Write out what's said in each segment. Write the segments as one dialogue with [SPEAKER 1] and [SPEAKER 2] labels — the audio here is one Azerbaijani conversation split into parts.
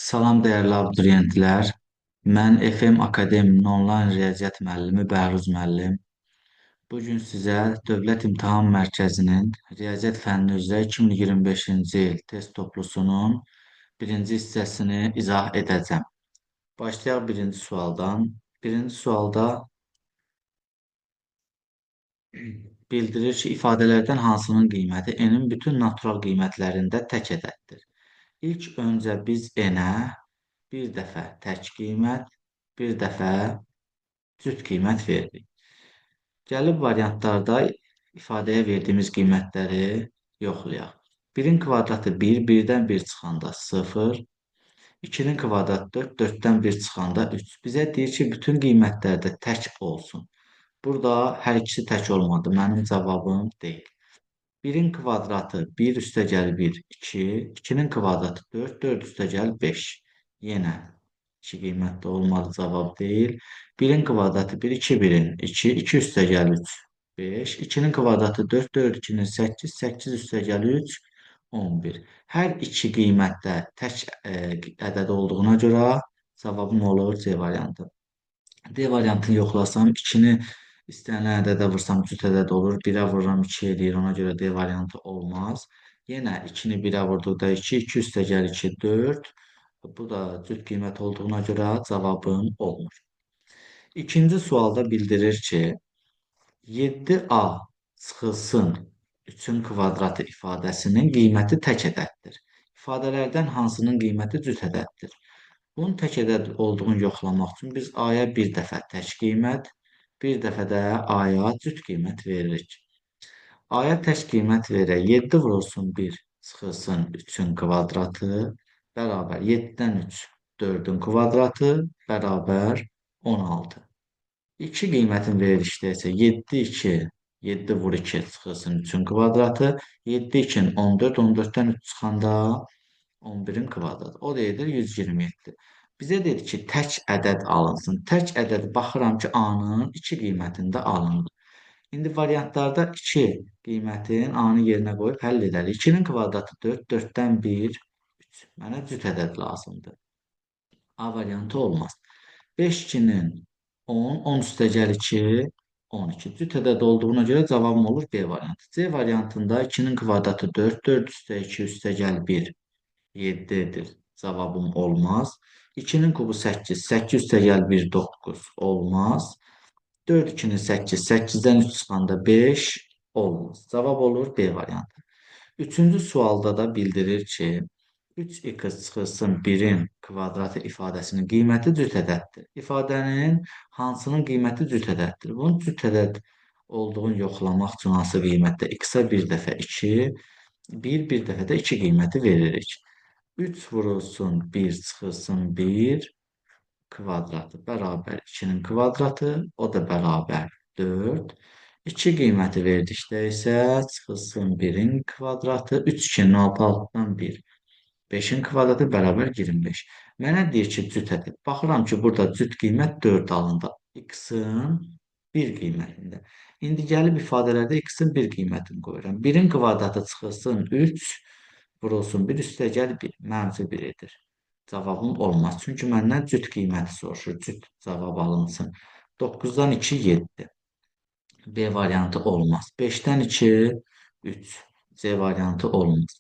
[SPEAKER 1] Salam dəyərli abituriyentlər. Mən FM Akademinin onlayn riyaziyyat müəllimi Bəhruz müəllim. Bu gün sizə Dövlət İmtahan Mərkəzinin riyaziyyat fənni üzrə 2025-ci il test toplusunun birinci hissəsini izah edəcəm. Başlayaq birinci sualdan. Birinci sualda bildirir ki, ifadələrdən hansının qiyməti n-in bütün natural qiymətlərində tək ədəddir. İlk öncə biz n-ə bir dəfə tək qiymət, bir dəfə cüt qiymət veririk. Gəlib variantlarda ifadəyə verdiyimiz qiymətləri yoxlayaq. 1-in kvadratı 1, 1-dən 1 çıxanda 0, 2-nin kvadratı 4, 4-dən 1 çıxanda 3. Bizə deyir ki, bütün qiymətlərdə tək olsun. Burada hər ikisi tək olmadı. Mənim cavabım deyil. 1-in kvadratı 1 üstə gəl 1, 2, 2-nin kvadratı 4, 4 üstə gəl 5. Yenə 2 qiymətli olmadı, cavab deyil. 1-in kvadratı 1, 2, 1-in 2, 2 üstə gəl 3, 5. 2-nin kvadratı 4, 4, 2-nin 8, 8 üstə gəl 3, 11. Hər iki qiymətdə tək ədəd olduğuna görə cavabım olur C variantı. D variantını yoxlasam 2-ni İstənilən ədədə vursam cüt ədəd olur. 1-ə vururam 2 eləyir. Ona görə D variantı olmaz. Yenə 2-ni 1-ə vurduqda 2, 2 üstə gəl 2, 4. Bu da cüt qiymət olduğuna görə cavabım olmur. İkinci sualda bildirir ki, 7A çıxılsın 3-ün kvadratı ifadəsinin qiyməti tək ədəddir. İfadələrdən hansının qiyməti cüt ədəddir? Bunun tək ədəd olduğunu yoxlamaq üçün biz A-ya bir dəfə tək qiymət, bir dəfə də A-ya cüt qiymət veririk. A-ya tək qiymət verək. 7 vurulsun 1 çıxılsın 3-ün kvadratı bərabər 7-dən 3 4-ün kvadratı bərabər 16. 2 qiymətin verilişdə isə 7, 2, 7 vur 2 çıxılsın 3-ün kvadratı, 7, 2-nin 14, 14-dən 3 çıxanda 11-in kvadratı. O da edir 127. Bizə dedi ki, tək ədəd alınsın. Tək ədəd baxıram ki, A-nın 2 qiymətində alındı. İndi variantlarda 2 qiymətin A-nı yerinə qoyub həll edərik. 2-nin kvadratı 4, 4-dən 1, 3. Mənə cüt ədəd lazımdır. A variantı olmaz. 5, 2-nin 10, 10 üstə gəl 2, 12. Cüt ədəd olduğuna görə cavabım olur B variantı. C variantında 2-nin kvadratı 4, 4 üstə 2 üstə gəl 1, 7 edir. Cavabım olmaz. 2-nin kubu 8, 8 üstə gəl 1, 9 olmaz. 4, 2-nin 8, 8-dən 3 çıxanda 5 olmaz. Cavab olur B variantı. Üçüncü sualda da bildirir ki, 3x çıxılsın 1-in kvadratı ifadəsinin qiyməti cüt ədəddir. İfadənin hansının qiyməti cüt ədəddir? Bunun cüt ədəd olduğunu yoxlamaq üçün hansı qiymətdə x-a bir dəfə 2, 1, bir dəfə də 2 qiyməti veririk. 3 vurulsun 1 çıxılsın 1 kvadratı bərabər 2-nin kvadratı, o da bərabər 4. 2 qiyməti verdikdə isə çıxılsın 1-in kvadratı, 3, 2-nin 6, 6-dan 1. 5-in kvadratı bərabər 25. Mənə deyir ki, cüt ədəd. Baxıram ki, burada cüt qiymət 4 alındı. X-in 1 qiymətində. İndi gəlib ifadələrdə x-in 1 qiymətini qoyuram. 1-in kvadratı çıxılsın 3, vurulsun 1 üstə gəl 1, mənfi 1 edir. Cavabım olmaz. Çünki məndən cüt qiyməti soruşur. Cüt cavab alınsın. 9-dan 2, 7. B variantı olmaz. 5-dən 2, 3. C variantı olmaz.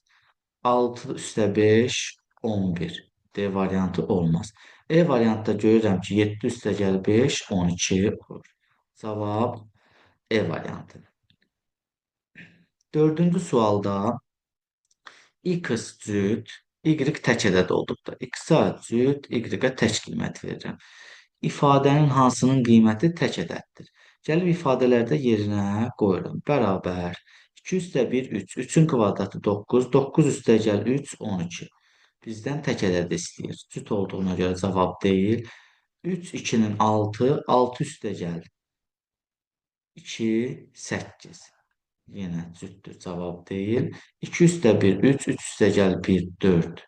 [SPEAKER 1] 6 üstə 5, 11. D variantı olmaz. E variantda görürəm ki, 7 üstə gəl 5, 12 olur. Cavab E variantı. Dördüncü sualda X cüt, Y tək ədəd olduqda X-a cüt, Y-ə tək qiymət verirəm. İfadənin hansının qiyməti tək ədəddir? Gəlib ifadələrdə yerinə qoyuram. Bərabər 2 üstə 1, 3, 3-ün kvadratı 9, 9 üstə gəl 3, 12. Bizdən tək ədəd istəyir. Cüt olduğuna görə cavab deyil. 3, 2-nin 6, 6 üstə gəl 2, 8. Yenə cütdür, cavab deyil. 2 üstə 1, 3, 3 üstə gəl 1, 4.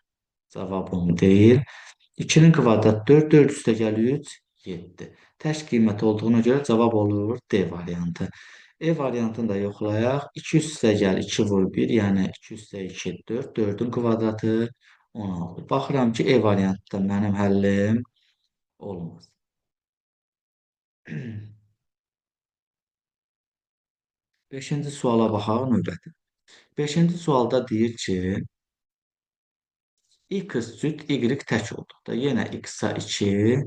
[SPEAKER 1] Cavabım deyil. 2-nin kvadratı 4, 4 üstə gəl 3, 7. Tək qiymət olduğuna görə cavab olur D variantı. E variantını da yoxlayaq. 2 üstə gəl 2 vur 1, yəni 2 üstə 2, 4. 4-ün kvadratı 16. Baxıram ki, E variantda mənim həllim olmaz. Beşinci suala baxaq növbəti. Beşinci sualda deyir ki, X cüt Y tək olduqda yenə X-a 2,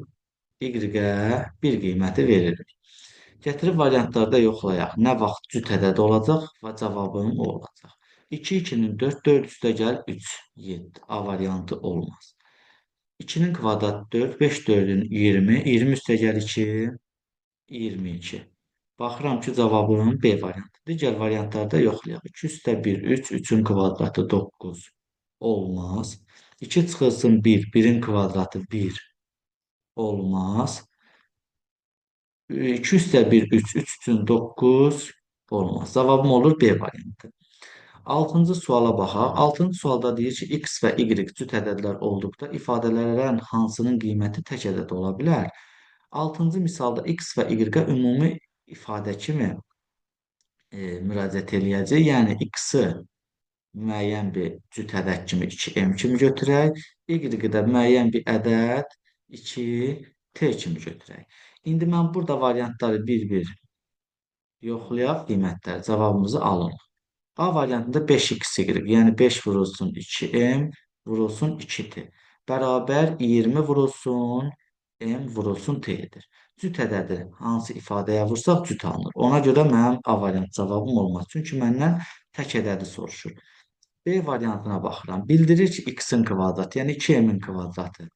[SPEAKER 1] Y-ə 1 qiyməti veririk. Gətirib variantlarda yoxlayaq. Nə vaxt cüt ədəd olacaq və cavabım o olacaq. 2, 2-nin 4, 4 üstə gəl 3, 7. A variantı olmaz. 2-nin kvadratı 4, 5, 4-ün 20, 20 üstə gəl 2, 22. Baxıram ki, cavabım B variantı. Digər variantlarda yoxlayaq. 2 üstə 1, 3, 3-ün kvadratı 9 olmaz. 2 çıxılsın 1, 1-in kvadratı 1 olmaz. 2 üstə 1, 3, 3 üçün 9 olmaz. Cavabım olur B variantı. Altıncı suala baxaq. Altıncı sualda deyir ki, X və Y cüt ədədlər olduqda ifadələrin hansının qiyməti tək ədəd ola bilər? Altıncı misalda X və Y-ə ümumi ifadə kimi müraciət eləyəcək. Yəni, X-i müəyyən bir cüt ədəd kimi 2M kimi götürək, Y-i də müəyyən bir ədəd 2T kimi götürək. İndi mən burada variantları bir-bir yoxlayaq, qiymətlər, cavabımızı alırıq. A variantında 5XY, yəni 5 vurulsun 2M vurulsun 2T bərabər 20 vurulsun M vurulsun T edir. Cüt ədədi hansı ifadəyə vursaq cüt alınır. Ona görə mənim A variant cavabım olmaz. Çünki məndən tək ədədi soruşur. B variantına baxıram. Bildirir ki, X-in kvadratı, yəni 2M-in kvadratı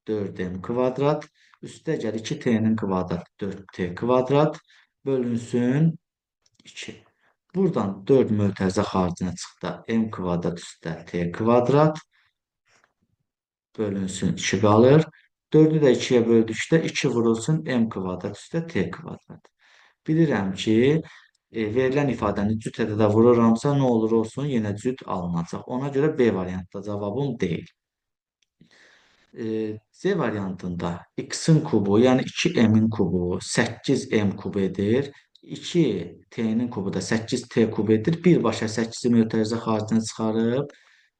[SPEAKER 1] 4M kvadrat, üstə gəl 2T-nin kvadratı 4T kvadrat bölünsün 2. Buradan 4 mötərizə xaricinə çıxdı. M kvadrat üstə T kvadrat bölünsün 2 qalır. 4-ü də 2-yə böldükdə 2 vurulsun M kvadrat üstə T kvadrat. Bilirəm ki, verilən ifadəni cüt ədədə vururamsa, nə olur olsun, yenə cüt alınacaq. Ona görə B variantda cavabım deyil. C variantında X-in kubu, yəni 2M-in kubu 8M kubu edir. 2T-nin kubu da 8T kubu edir. Birbaşa 8-i mötərizə xaricinə çıxarıb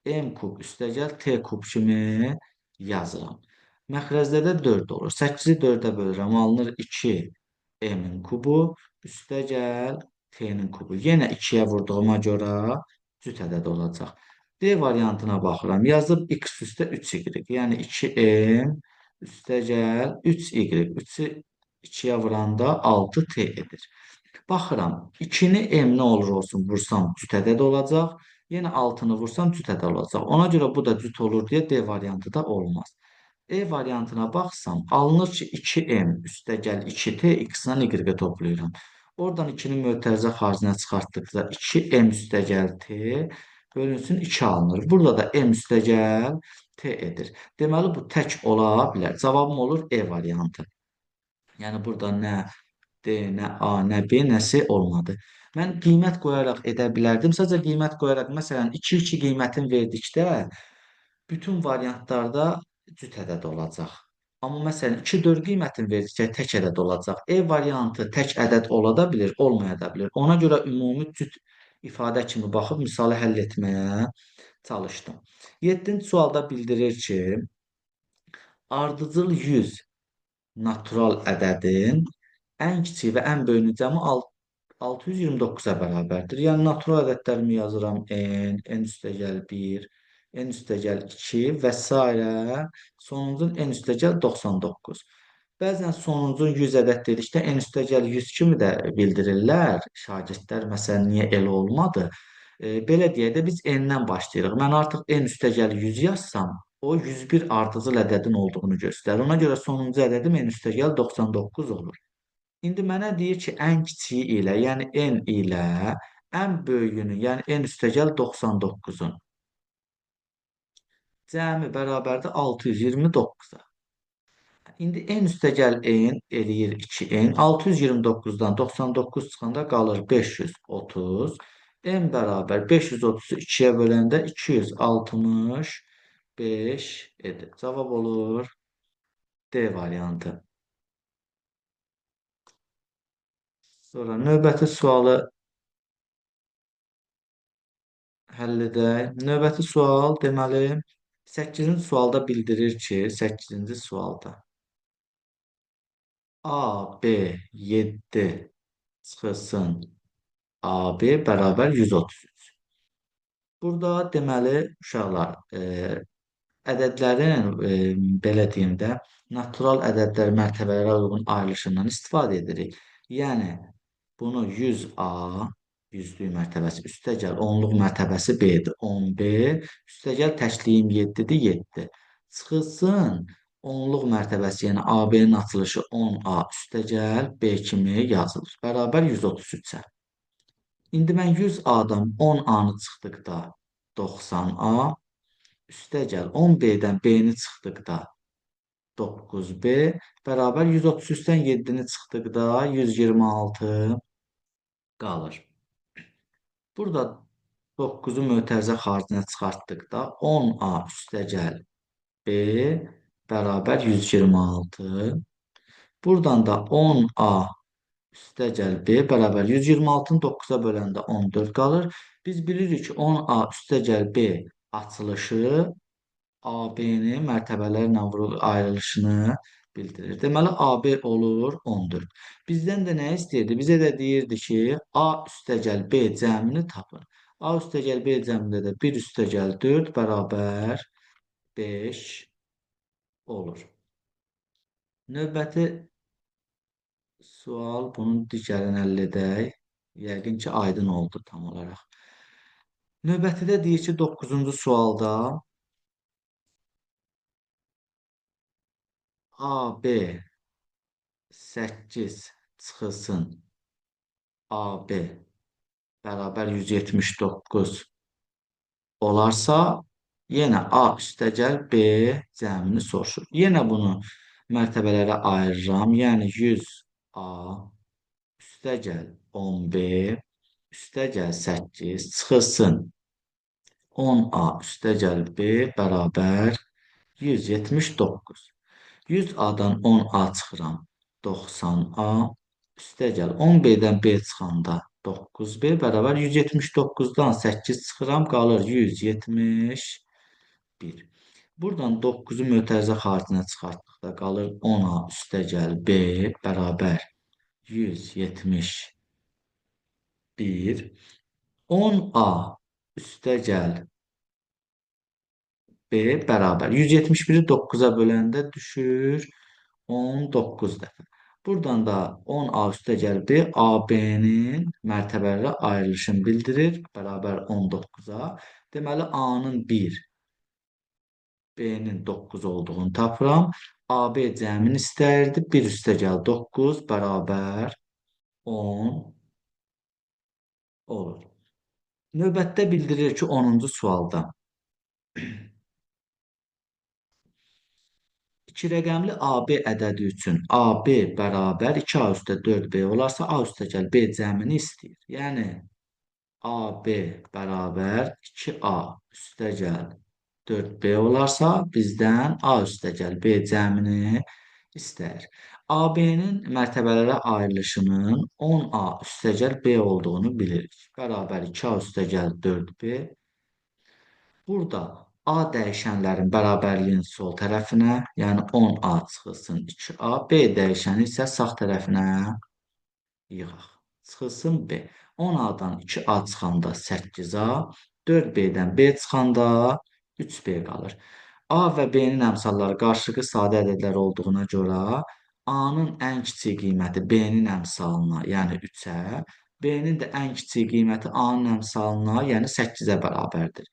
[SPEAKER 1] M kub üstəgəl T kub kimi yazıram. Məxrəcdə də 4 olur. 8-i 4-ə bölürəm. Alınır 2M-in kubu üstəgəl T-nin kubu. Yenə 2-yə vurduğuma görə cüt ədəd olacaq. D variantına baxıram. Yazıb X üstə 3Y. Yəni 2M üstəgəl 3Y. 3-ü 2-yə vuranda 6T edir. Baxıram, 2-ni M nə olur olsun vursam cüt ədəd olacaq. Yenə 6-nı vursam cüt ədəd olacaq. Ona görə bu da cüt olur deyə D variantı da olmaz. E variantına baxsam, alınır ki 2M üstəgəl 2T X-lə Y-ə toplayıram. Oradan 2-ni mötərizə xaricinə çıxartdıqda 2M üstəgəl T bölünsün 2 alınır. Burada da M üstəgəl T edir. Deməli, bu tək ola bilər. Cavabım olur E variantı. Yəni, burada nə D, nə A, nə B, nə C olmadı. Mən qiymət qoyaraq edə bilərdim. Sadəcə qiymət qoyaraq, məsələn, 2-2 qiymətin verdikdə bütün variantlarda cüt ədəd olacaq. Amma məsələn, 2-4 qiymətin verdikdə tək ədəd olacaq. E variantı tək ədəd ola da bilir, olmaya da bilir. Ona görə ümumi cüt ifadə kimi baxıb misalı həll etməyə çalışdım. 7-ci sualda bildirir ki, ardıcıl 100 natural ədədin ən kiçiyi və ən böyüyünün cəmi 629-a bərabərdir. Yəni, natural ədədlərimi yazıram N, N üstəgəl 1, N üstəgəl 2 və s. Sonuncun N üstəgəl 99. Bəzən sonuncun 100 ədəd dedikdə N üstəgəl 100 kimi də bildirirlər. Şagirdlər, məsələn, niyə elə olmadı? Belə deyək də biz N-dən başlayırıq. Mən artıq N üstəgəl 100 yazsam, o 101 ardıcıl ədədin olduğunu göstərir. Ona görə sonuncu ədədim N üstəgəl 99 olur. İndi mənə deyir ki, ən kiçiyi ilə, yəni N ilə ən böyüyünün, yəni N üstəgəl 99-un cəmi bərabərdir 629-a. İndi N üstəgəl N eləyir 2N. 629-dan 99 çıxanda qalır 530. N bərabər 530-u 2-yə böləndə 265 edir. Cavab olur D variantı. Sonra növbəti sualı həll edək. Növbəti sual deməli, 8-ci sualda bildirir ki, 8-ci sualda A, B 7 çıxılsın AB bərabər 133. Burada deməli, uşaqlar, ədədlərin, belə deyim də, natural ədədlər mərtəbələrə uyğun ayrılışından istifadə edirik. Yəni, bunu 100A, yüzlük mərtəbəsi, üstəgəl onluq mərtəbəsi B-dir, 10B, üstəgəl təkliyim 7-dir, 7. Çıxılsın onluq mərtəbəsi, yəni AB-nin açılışı 10A üstəgəl B kimi yazılır. Bərabər 133-ə. İndi mən 100A-dan 10A-nı çıxdıqda 90A, üstəgəl 10B-dən B-ni çıxdıqda 9B, bərabər 133-dən 7-ni çıxdıqda 126 qalır. Burada 9-u mötərizə xaricinə çıxartdıqda 10A üstəgəl B bərabər 126. Buradan da 10A üstəgəl B bərabər 126-nı 9-a böləndə 14 qalır. Biz bilirik ki, 10A üstəgəl B açılışı AB-nin mərtəbələrlə ayrılışını bildirir. Deməli, AB olur 14. Bizdən də nə istəyirdi? Bizə də deyirdi ki, A üstəgəl B cəmini tapın. A üstəgəl B cəmində də 1 üstəgəl 4 bərabər 5 olur. Növbəti sual, bunun digərini həll edək. Yəqin ki, aydın oldu tam olaraq. Növbətidə deyir ki, 9-cu sualda AB 8 çıxılsın AB bərabər 179 olarsa, yenə A üstəgəl B cəmini soruşur. Yenə bunu mərtəbələrə ayırıram. Yəni 100A üstəgəl 10B üstəgəl 8 çıxılsın 10A üstəgəl B bərabər 179. 100A-dan 10A çıxıram, 90A, üstəgəl 10B-dən B çıxanda 9B bərabər 179-dan 8 çıxıram, qalır 171. Buradan 9-u mötərizə xaricinə çıxartdıqda qalır 10A üstəgəl B bərabər 171. 10A üstəgəl B bərabər 171-i 9-a böləndə düşür 19 dəfə. Buradan da 10A üstəgəl B, AB-nin mərtəbələrə ayrılışını bildirir. Bərabər 19-a. Deməli, A-nın 1, B-nin 9 olduğunu tapıram. AB cəmini istəyirdi. 1 üstəgəl 9 bərabər 10 olur. Növbətdə bildirir ki, 10-cu sualda 2 rəqəmli AB ədədi üçün AB bərabər 2A üstə 4B olarsa, A üstəgəl B cəmini istəyir. Yəni, AB bərabər 2A üstəgəl 4B olarsa, bizdən A üstəgəl B cəmini istəyir. AB-nin mərtəbələrə ayrılışının 10A üstəgəl B olduğunu bilirik. Bərabər 2A üstəgəl 4B. Burada A dəyişənlərin bərabərliyin sol tərəfinə, yəni 10A çıxılsın 2A, B dəyişəni isə sağ tərəfinə yığaq. Çıxılsın B. 10A-dan 2A çıxanda 8A, 4B-dən B çıxanda 3B qalır. A və B-nin əmsalları qarşılıqlı sadə ədədlər olduğuna görə A-nın ən kiçik qiyməti B-nin əmsalına, yəni 3-ə, B-nin də ən kiçik qiyməti A-nın əmsalına, yəni 8-ə bərabərdir.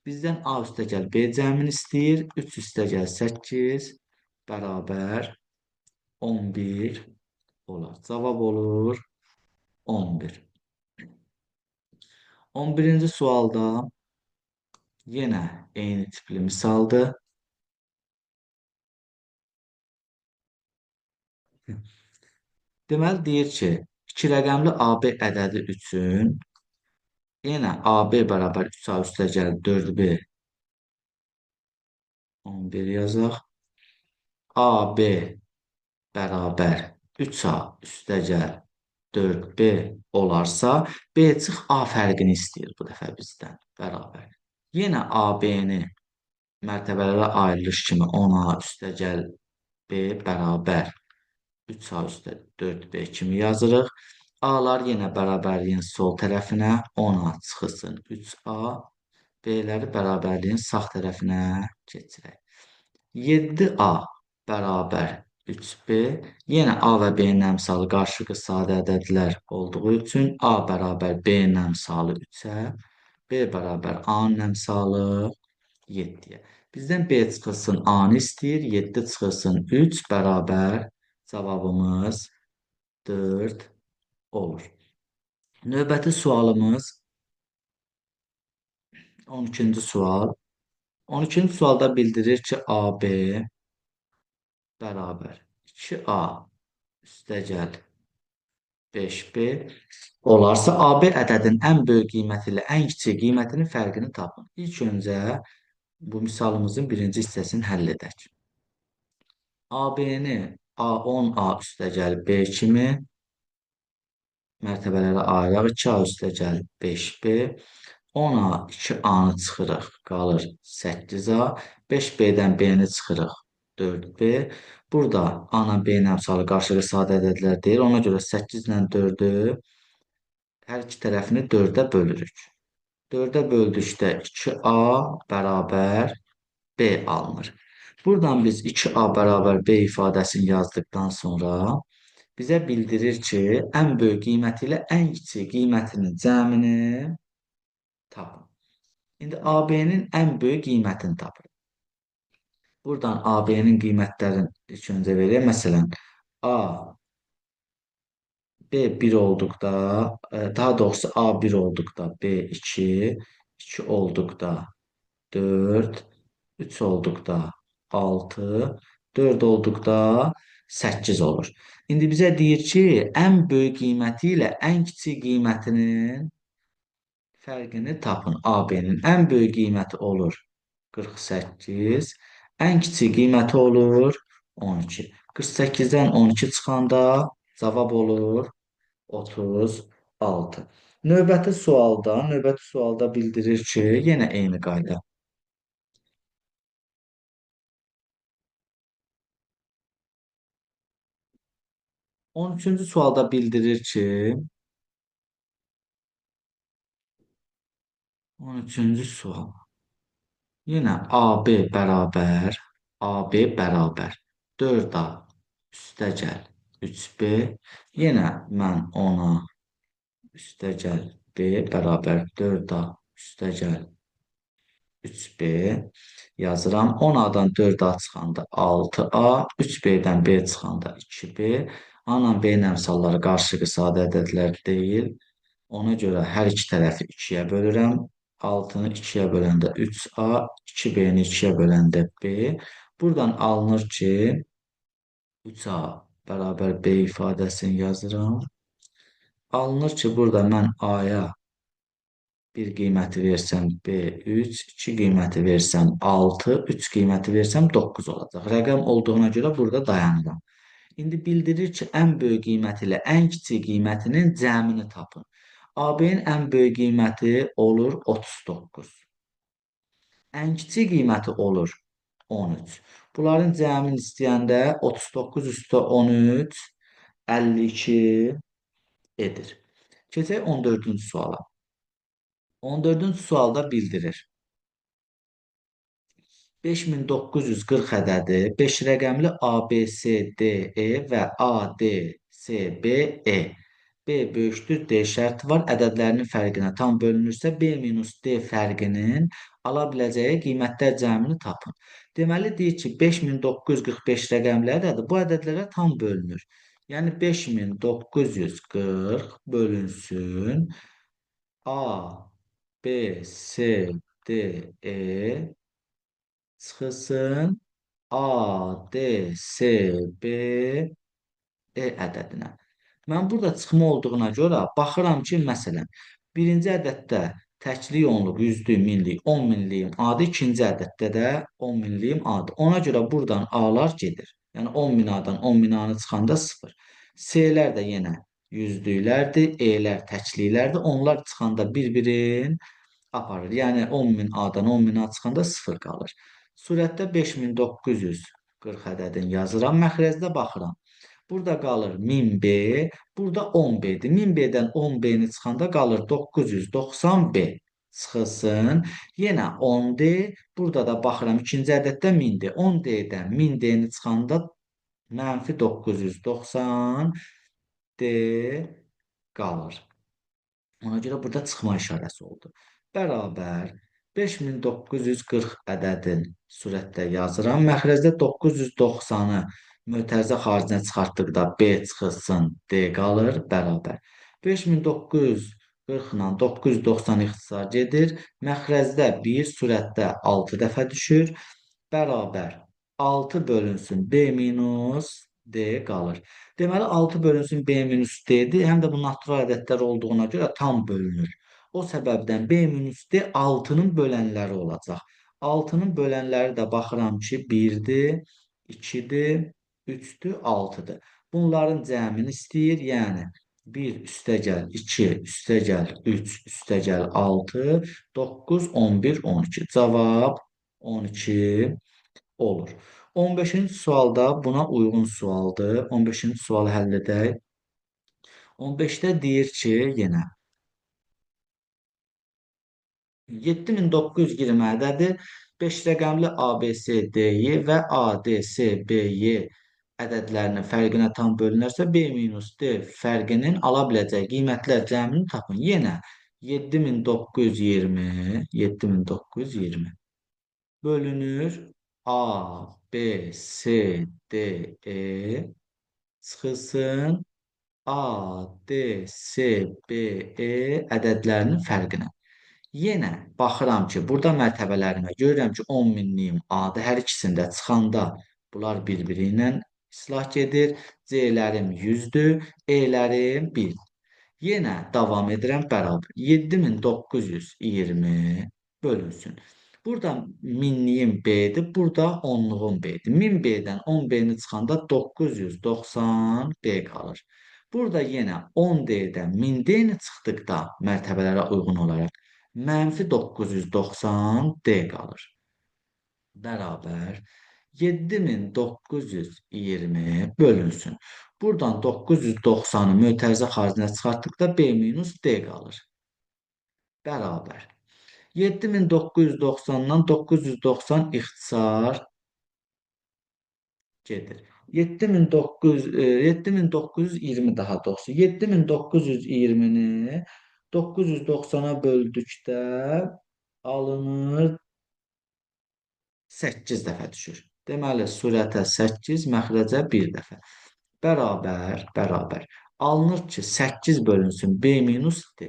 [SPEAKER 1] Bizdən A üstəgəl B cəmini istəyir. 3 üstəgəl 8 bərabər 11 olar. Cavab olur 11. 11-ci sualda yenə eyni tipli misaldır. Deməli, deyir ki, 2 rəqəmli AB ədədi üçün yenə AB bərabər 3A üstəgəl 4B 11 yazaq. AB bərabər 3A üstəgəl 4B olarsa, B çıx A fərqini istəyir bu dəfə bizdən bərabər. Yenə AB-ni Mərtəbələrə ayrılış kimi 10A üstəgəl B bərabər 3A üstə 4B kimi yazırıq. A-lar yenə bərabərliyin sol tərəfinə 10A çıxılsın 3A, B-ləri bərabərliyin sağ tərəfinə keçirək. 7A bərabər 3B, yenə A və B-nin əmsalı qarşılıqlı sadə ədədlər olduğu üçün A bərabər B-nin əmsalı 3-ə, B bərabər A-nın əmsalı 7-yə. Bizdən B çıxılsın A-nı istəyir, 7 çıxılsın 3 bərabər cavabımız 4 olur. Növbəti sualımız 12-ci sual. 12-ci sualda bildirir ki, AB bərabər 2A üstəgəl 5B olarsa, AB ədədinin ən böyük qiyməti ilə ən kiçik qiymətinin fərqini tapın. İlk öncə bu misalımızın birinci hissəsini həll edək. AB-ni 10A üstəgəl B kimi mərtəbələrə ayıraq. 2A üstəgəl 5B. 10A 2A-nı çıxırıq, qalır 8A. 5B-dən B-ni çıxırıq, 4B. Burada A-la B-nin əmsalı qarşılıqlı sadə ədədlər deyil. Ona görə 8 ilə 4-ü hər iki tərəfini 4-ə bölürük. 4-ə böldükdə 2A bərabər B alınır. Buradan biz 2A bərabər B ifadəsini yazdıqdan sonra bizə bildirir ki, ən böyük qiyməti ilə ən kiçik qiymətinin cəmini tapın. İndi AB-nin ən böyük qiymətini tapırıq. Buradan AB-nin qiymətlərini ilk öncə verək. Məsələn, A, B 1 olduqda, daha doğrusu A 1 olduqda B 2, 2 olduqda 4, 3 olduqda 6, 4 olduqda 8 olur. İndi bizə deyir ki, ən böyük qiyməti ilə ən kiçik qiymətinin fərqini tapın. AB-nin ən böyük qiyməti olur 48, ən kiçik qiyməti olur 12. 48-dən 12 çıxanda cavab olur 36. Növbəti sualda bildirir ki, yenə eyni qayda. 13-cü sualda bildirir ki, 13-cü sual. Yenə AB bərabər, AB bərabər 4A üstəgəl 3B. Yenə mən 10A üstəgəl B bərabər 4A üstəgəl 3B yazıram. 10A-dan 4A çıxanda 6A, 3B-dən B çıxanda 2B. A-la B-nin əmsalları qarşılıqlı sadə ədədlər deyil. Ona görə hər iki tərəfi 2-yə bölürəm. 6-nı 2-yə böləndə 3A, 2B-ni 2-yə böləndə B. Buradan alınır ki, 3A bərabər B ifadəsini yazıram. Alınır ki, burada mən A-ya 1 qiyməti versəm B 3, 2 qiyməti versəm 6, 3 qiyməti versəm 9 olacaq. Rəqəm olduğuna görə burada dayanıram. İndi bildirir ki, ən böyük qiyməti ilə ən kiçik qiymətinin cəmini tapın. AB-nin ən böyük qiyməti olur 39. Ən kiçik qiyməti olur 13. Bunların cəmini istəyəndə 39 üstə 13, 52 edir. Keçək 14-cü suala. 14-cü sualda bildirir. 5940 ədədi 5 rəqəmli A, B, C, D, E və A, D, C, B, E. B böyükdür D şərti var. Ədədlərinin fərqinə tam bölünürsə, B minus D fərqinin ala biləcəyi qiymətlər cəmini tapın. Deməli, deyir ki, 5945 rəqəmli ədədi bu ədədlərə tam bölünür. Yəni, 5940 bölünsün A, B, C, D, E çıxılsın A, D, C, B, E ədədinə. Mən burada çıxma olduğuna görə baxıram ki, məsələn, birinci ədəddə təklik onluq, yüzlük, minlik, 10 minliyim adı, ikinci ədəddə də 10 minliyim adı. Ona görə buradan A-lar gedir. Yəni 10 min A-dan 10 min A-nı çıxanda 0. C-lər də yenə yüzlüklərdir, E-lər təkliklərdir. Onlar çıxanda bir-birin aparır. Yəni 10 min A-dan 10 min A çıxanda 0 qalır. Surətdə 5940 ədədini yazıram. Məxrəcdə baxıram. Burada qalır 1000B, burada 10B-dir. 1000B-dən 10B-ni çıxanda qalır 990B çıxılsın. Yenə 10D, burada da baxıram ikinci ədəddə 1000D. 10D-dən 1000D-ni çıxanda mənfi 990D qalır. Ona görə burada çıxma işarəsi oldu. Bərabər 5940 ədədin surətdə yazıram. Məxrəcdə 990-ı mötərizə xaricinə çıxartdıqda B çıxılsın, D qalır, bərabər. 5940 ilə 990 ixtisar gedir. Məxrəcdə 1, surətdə 6 dəfə düşür. Bərabər 6 bölünsün B minus D qalır. Deməli, 6 bölünsün B minus D-dir. Həm də bu natural ədədlər olduğuna görə tam bölünür. O səbəbdən B minus D 6-nın bölənləri olacaq. 6-nın bölənləri də baxıram ki, 1-dir, 2-dir, 3-dür, 6-dır. Bunların cəmini istəyir. Yəni, 1 üstə gəl, 2 üstə gəl, 3 üstə gəl, 6, 9, 11, 12. Cavab 12 olur. 15-ci sualda buna uyğun sualdır. 15-ci sualı həll edək. 15-də deyir ki, yenə 7920 ədədi 5 rəqəmli A, B, C, D-yi və A, D, S, B, Y ədədlərinin fərqinə tam bölünərsə, B minus D fərqinin ala biləcəyi qiymətlər cəmini tapın. Yenə 7920 bölünür A, B, C, D, E çıxılsın A, D, S, B, E ədədlərinin fərqinə. Yenə baxıram ki, burada mərtəbələrimə görürəm ki, 10 minliyim A-dır. Hər ikisində çıxanda bunlar bir-biri ilə islah gedir. C-lərim 100-dür, E-lərim 1. Yenə davam edirəm bərabər. 7920 bölünsün. Burada minliyim B-dir, burada onluğum B-dir. 1000B-dən 10B-ni çıxanda 990B qalır. Burada yenə 10D-dən 1000D-ni çıxdıqda mərtəbələrə uyğun olaraq mənfi 990D qalır. Bərabər 7920 bölünsün. Buradan 990-ı mötərizə xaricinə çıxartdıqda B minus D qalır. Bərabər. 7990-dan 990 ixtisar gedir. 7920 daha doğrusu. 7920-ni 990-a böldükdə alınır 8 dəfə düşür. Deməli, surətə 8, məxrəcə 1 dəfə. Bərabər, bərabər. Alınır ki, 8 bölünsün B minus D.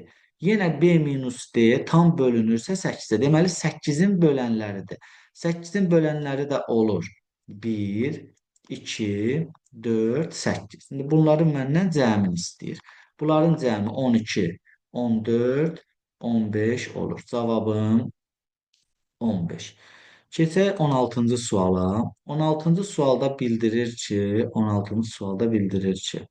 [SPEAKER 1] Yenə B minus D tam bölünürsə 8-ə. Deməli, 8-in bölənləridir. 8-in bölənləri də olur 1, 2, 4, 8. İndi bunların məndən cəmini istəyir. Bunların cəmi 12, 14, 15 olur. Cavabım 15. Keçək 16-cı suala. 16-cı sualda bildirir ki, 16-cı sualda bildirir ki,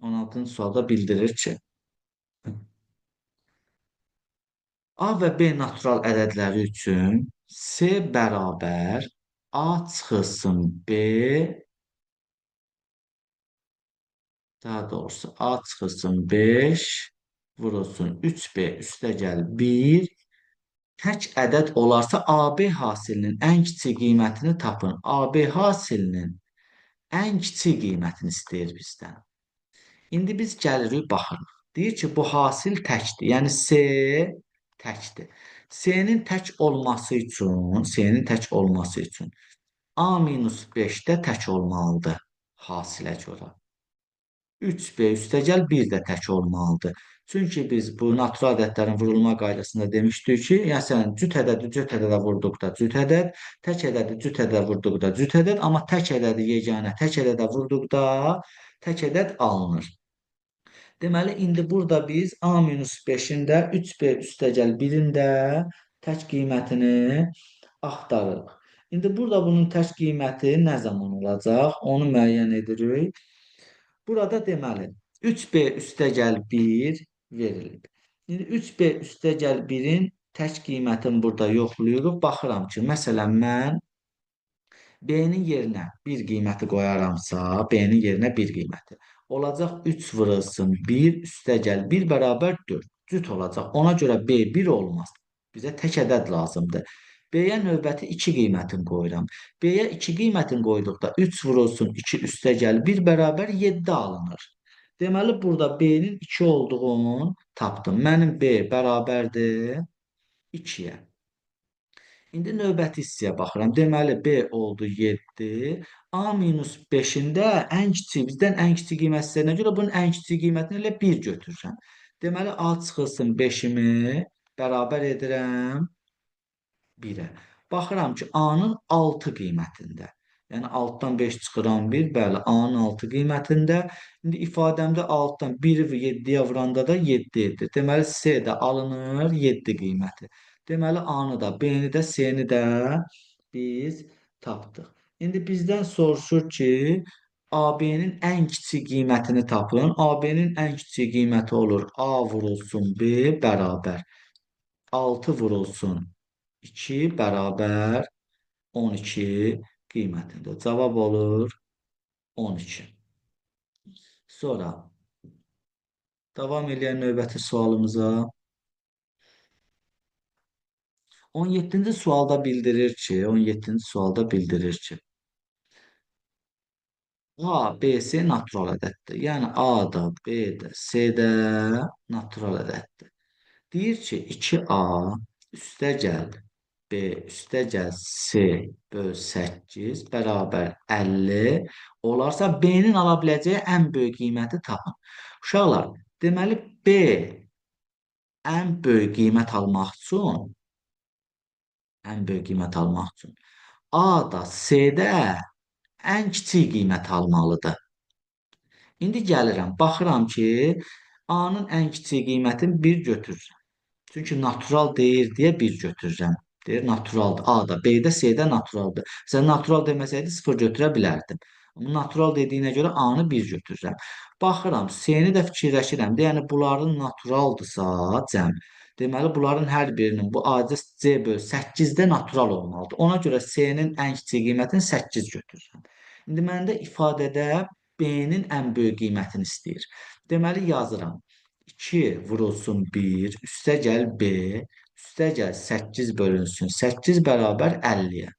[SPEAKER 1] 16-cı sualda bildirir ki, A və B natural ədədləri üçün C bərabər A çıxılsın B, daha doğrusu A çıxılsın 5, vurulsun 3B üstə gəl 1, tək ədəd olarsa AB hasilinin ən kiçik qiymətini tapın. AB hasilinin ən kiçik qiymətini istəyir bizdən. İndi biz gəlirik, baxırıq. Deyir ki, bu hasil təkdir. Yəni C təkdir. C-nin tək olması üçün, C-nin tək olması üçün A minus 5-də tək olmalıdır hasilə görə. 3B üstəgəl 1 də tək olmalıdır. Çünki biz bu natural ədədlərin vurulma qaydasında demişdik ki, məsələn, cüt ədədi cüt ədədə vurduqda cüt ədəd, tək ədədi cüt ədədə vurduqda cüt ədəd, amma tək ədədi yeganə tək ədədə vurduqda tək ədəd alınır. Deməli, indi burada biz A minus 5-in də 3B üstəgəl 1-in də tək qiymətini axtarırıq. İndi burada bunun tək qiyməti nə zaman olacaq? Onu müəyyən edirik. Burada deməli, 3B üstəgəl 1 verilib. İndi 3B üstəgəl 1-in Tək qiymətini burada yoxlayırıq. Baxıram ki, məsələn, mən B-nin yerinə 1 qiyməti qoyaramsa, B-nin yerinə 1 qiyməti. Olacaq 3 vurulsun 1, üstə gəl 1 bərabər 4. Cüt olacaq. Ona görə B 1 olmaz. Bizə tək ədəd lazımdır. B-yə növbəti 2 qiymətini qoyuram. B-yə 2 qiymətini qoyduqda 3 vurulsun 2 üstə gəl 1 bərabər 7 alınır. Deməli, burada B-nin 2 olduğunu tapdım. Mənim B bərabərdir 2-yə. İndi növbəti hissəyə baxıram. Deməli, B oldu 7. A minus 5-in də ən kiçik, bizdən ən kiçik qiymət istəyənə görə bunun ən kiçik qiymətini elə 1 götürürəm. Deməli, A çıxılsın 5-imi bərabər edirəm 1-ə. Baxıram ki, A-nın 6 qiymətində. Yəni, 6-dan 5 çıxıram 1, bəli, A-nın 6 qiymətində. İndi ifadəmdə 6-dan 1-i 7-yə vuranda da 7 edir. Deməli, C də alınır 7 qiyməti. Deməli, A-nı da, B-ni də, C-ni də biz tapdıq. İndi bizdən soruşur ki, AB-nin ən kiçik qiymətini tapın. AB-nin ən kiçik qiyməti olur A vurulsun B bərabər 6 vurulsun 2 bərabər 12 qiymətində. Cavab olur 12. Sonra davam eləyən növbəti sualımıza. 17-ci sualda bildirir ki, 17-ci sualda bildirir ki, A, B, C natural ədəddir. Yəni A da, B də, C də natural ədəddir. Deyir ki, 2A üstə gəl B üstə gəl C böl 8 bərabər 50 olarsa B-nin ala biləcəyi ən böyük qiyməti tapın. Uşaqlar, deməli B ən böyük qiymət almaq üçün A da C-də ən kiçik qiymət almalıdır. İndi gəlirəm, baxıram ki, A-nın ən kiçik qiymətini 1 götürürəm. Çünki natural deyir deyə 1 götürürəm. Deyir, naturaldır. A da, B də, C də naturaldır. Məsələn, natural deməsəydi 0 götürə bilərdim. Amma natural dediyinə görə A-nı 1 götürürəm. Baxıram, C-ni də fikirləşirəm. Yəni, bunların naturaldısa cəm. Deməli, bunların hər birinin bu A, C böl 8-də natural olmalıdır. Ona görə C-nin ən kiçik qiymətini 8 götürürəm. İndi məndə ifadədə B-nin ən böyük qiymətini istəyir. Deməli, yazıram. 2 vurulsun 1, üstə gəl B, üstə gəl 8 bölünsün. 8 bərabər 50-yə.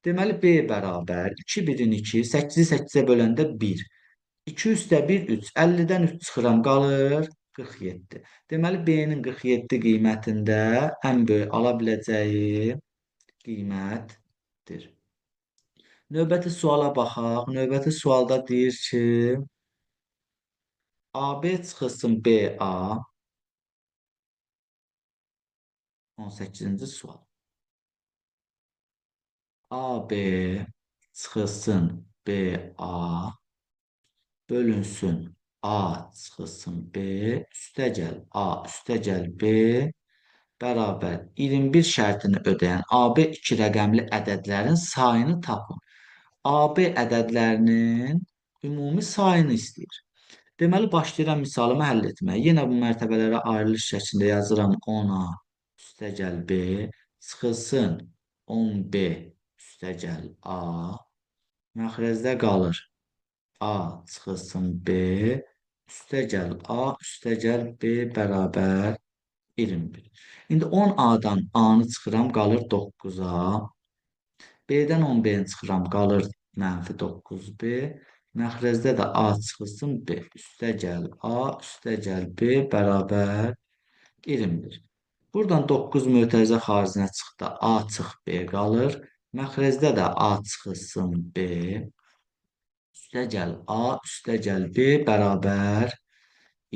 [SPEAKER 1] Deməli, B bərabər 2, 1-in 2, 8-i 8-ə böləndə 1. 2 üstə 1, 3. 50-dən 3 çıxıram, qalır 47. Deməli, B-nin 47 qiymətində ən böyük ala biləcəyi qiymətdir. Növbəti suala baxaq. Növbəti sualda deyir ki, AB çıxılsın BA. 18-ci sual. AB çıxılsın BA bölünsün A çıxılsın B üstə gəl A üstə gəl B bərabər 21 şərtini ödəyən AB iki rəqəmli ədədlərin sayını tapın. AB ədədlərinin ümumi sayını istəyir. Deməli, başlayıram misalımı həll etməyə. Yenə bu mərtəbələrə ayrılış şəklində yazıram 10A üstə gəl B çıxılsın 10B üstə gəl A, məxrəcdə qalır A çıxılsın B üstə gəl A üstə gəl B bərabər 21. İndi 10A-dan A-nı çıxıram, qalır 9A. B-dən 10B-ni çıxıram, qalır mənfi 9B. Məxrəcdə də A çıxılsın B. Üstə gəl A, üstə gəl B bərabər 21. Buradan 9 mötərizə xaricinə çıxdı. A çıx B qalır. Məxrəcdə də A çıxılsın B. Üstə gəl A, üstə gəl B bərabər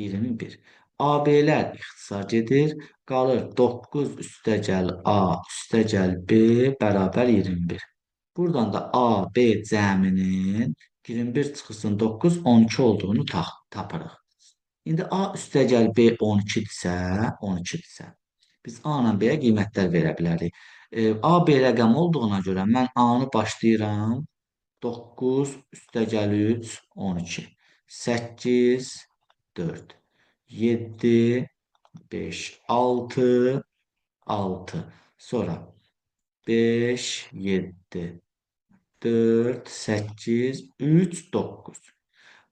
[SPEAKER 1] 21. AB-lər ixtisar gedir. Qalır 9 üstə gəl A, üstə gəl B bərabər 21. Buradan da A, B cəminin 21 çıxılsın 9, 12 olduğunu tapırıq. İndi A üstə gəl B 12-dirsə, 12-dirsə, biz A ilə B-yə qiymətlər verə bilərik. A, B rəqəm olduğuna görə mən A-nı başlayıram. 9 üstə gəl 3, 12. 8, 4, 7, 5, 6, 6. Sonra 5, 7, 4, 8, 3, 9.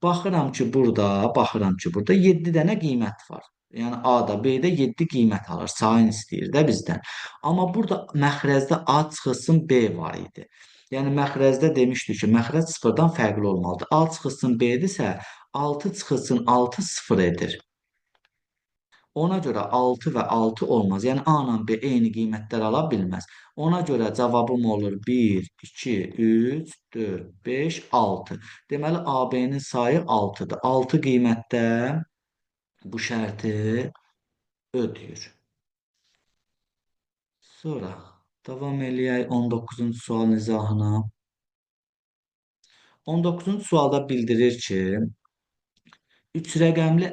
[SPEAKER 1] Baxıram ki, burada 7 dənə qiymət var. Yəni A-da, B-də 7 qiymət alır. Sayını istəyir də bizdən. Amma burada məxrəzdə A çıxılsın B var idi. Yəni məxrəzdə demişdik ki, məxrəc sıfırdan fərqli olmalıdır. A çıxılsın B-dirsə, 6 çıxılsın 6 sıfır edir. Ona görə 6 və 6 olmaz. Yəni A ilə B eyni qiymətlər ala bilməz. Ona görə cavabım olur 1, 2, 3, 4, 5, 6. Deməli, A-B-nin sayı 6-dır. 6 qiymətdə bu şərti ödəyir. Sonra davam eləyək 19-cu sualın izahına. 19-cu sualda bildirir ki, 3 rəqəmli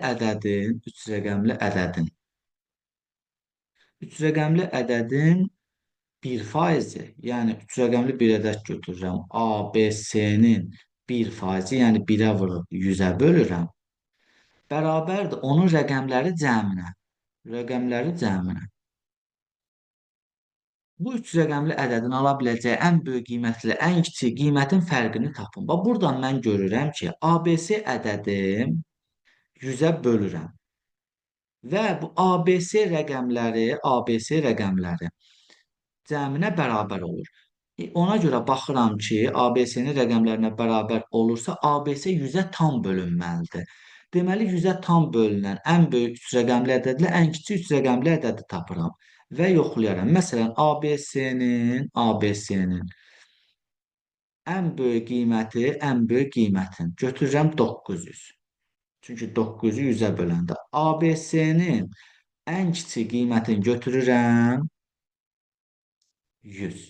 [SPEAKER 1] ədədin 1 faizi, yəni 3 rəqəmli bir ədəd götürürəm. A, B, C-nin 1 faizi, yəni 1-ə vurub 100-ə bölürəm. Bərabərdir onun rəqəmləri cəminə. Rəqəmləri cəminə. Bu 3 rəqəmli ədədin ala biləcəyi ən böyük qiymətlə ən kiçik qiymətin fərqini tapın. Bax, buradan mən görürəm ki, ABC ədədi 100-ə bölürəm. Və bu ABC rəqəmləri cəminə bərabər olur. Ona görə baxıram ki, ABC-nin rəqəmlərinə bərabər olursa, ABC 100-ə tam bölünməlidir. Deməli, 100-ə tam bölünən ən böyük 3 rəqəmli ədədlə ən kiçik 3 rəqəmli ədədi tapıram və yoxlayaram. Məsələn, ABC-nin ən böyük qiyməti, ən böyük qiymətin götürürəm 900. Çünki 900-ü 100-ə böləndə. ABC-nin ən kiçik qiymətini götürürəm 100.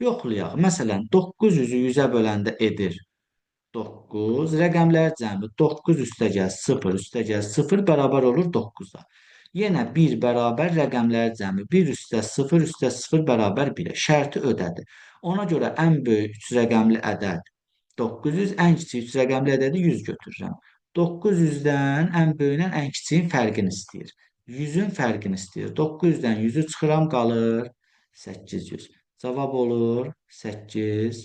[SPEAKER 1] Yoxlayaq. Məsələn, 900-ü 100-ə böləndə edir 9. Rəqəmlər cəmi 9 üstəgəl 0 üstəgəl 0 bərabər olur 9-a. Yenə 1 bərabər rəqəmlər cəmi 1 üstə 0 üstə 0 bərabər 1-ə. Şərti ödədi. Ona görə ən böyük 3 rəqəmli ədəd 900, ən kiçik 3 rəqəmli ədədi 100 götürürəm. 900-dən ən böyüylə ən kiçiyin fərqini istəyir. 100-ün fərqini istəyir. 900-dən 100-ü çıxıram, qalır 800. Cavab olur 800.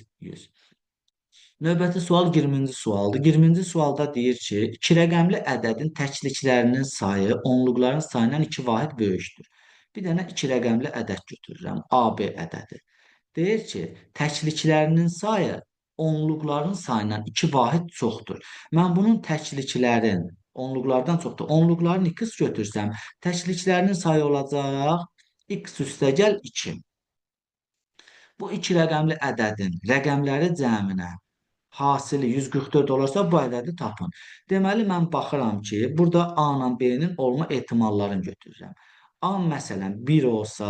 [SPEAKER 1] Növbəti sual 20-ci sualdır. 20-ci sualda deyir ki, 2 rəqəmli ədədin təkliklərinin sayı onluqların sayından 2 vahid böyükdür. Bir dənə 2 rəqəmli ədəd götürürəm. AB ədədi. Deyir ki, təkliklərinin sayı onluqların sayından 2 vahid çoxdur. Mən bunun təkliklərin onluqlardan çoxdur. Onluqların x götürsəm, təkliklərinin sayı olacaq x üstəgəl 2. Bu 2 rəqəmli ədədin rəqəmləri cəminə hasili 144 olarsa bu ədədi tapın. Deməli, mən baxıram ki, burada A ilə B-nin olma ehtimallarını götürürəm. A məsələn 1 olsa,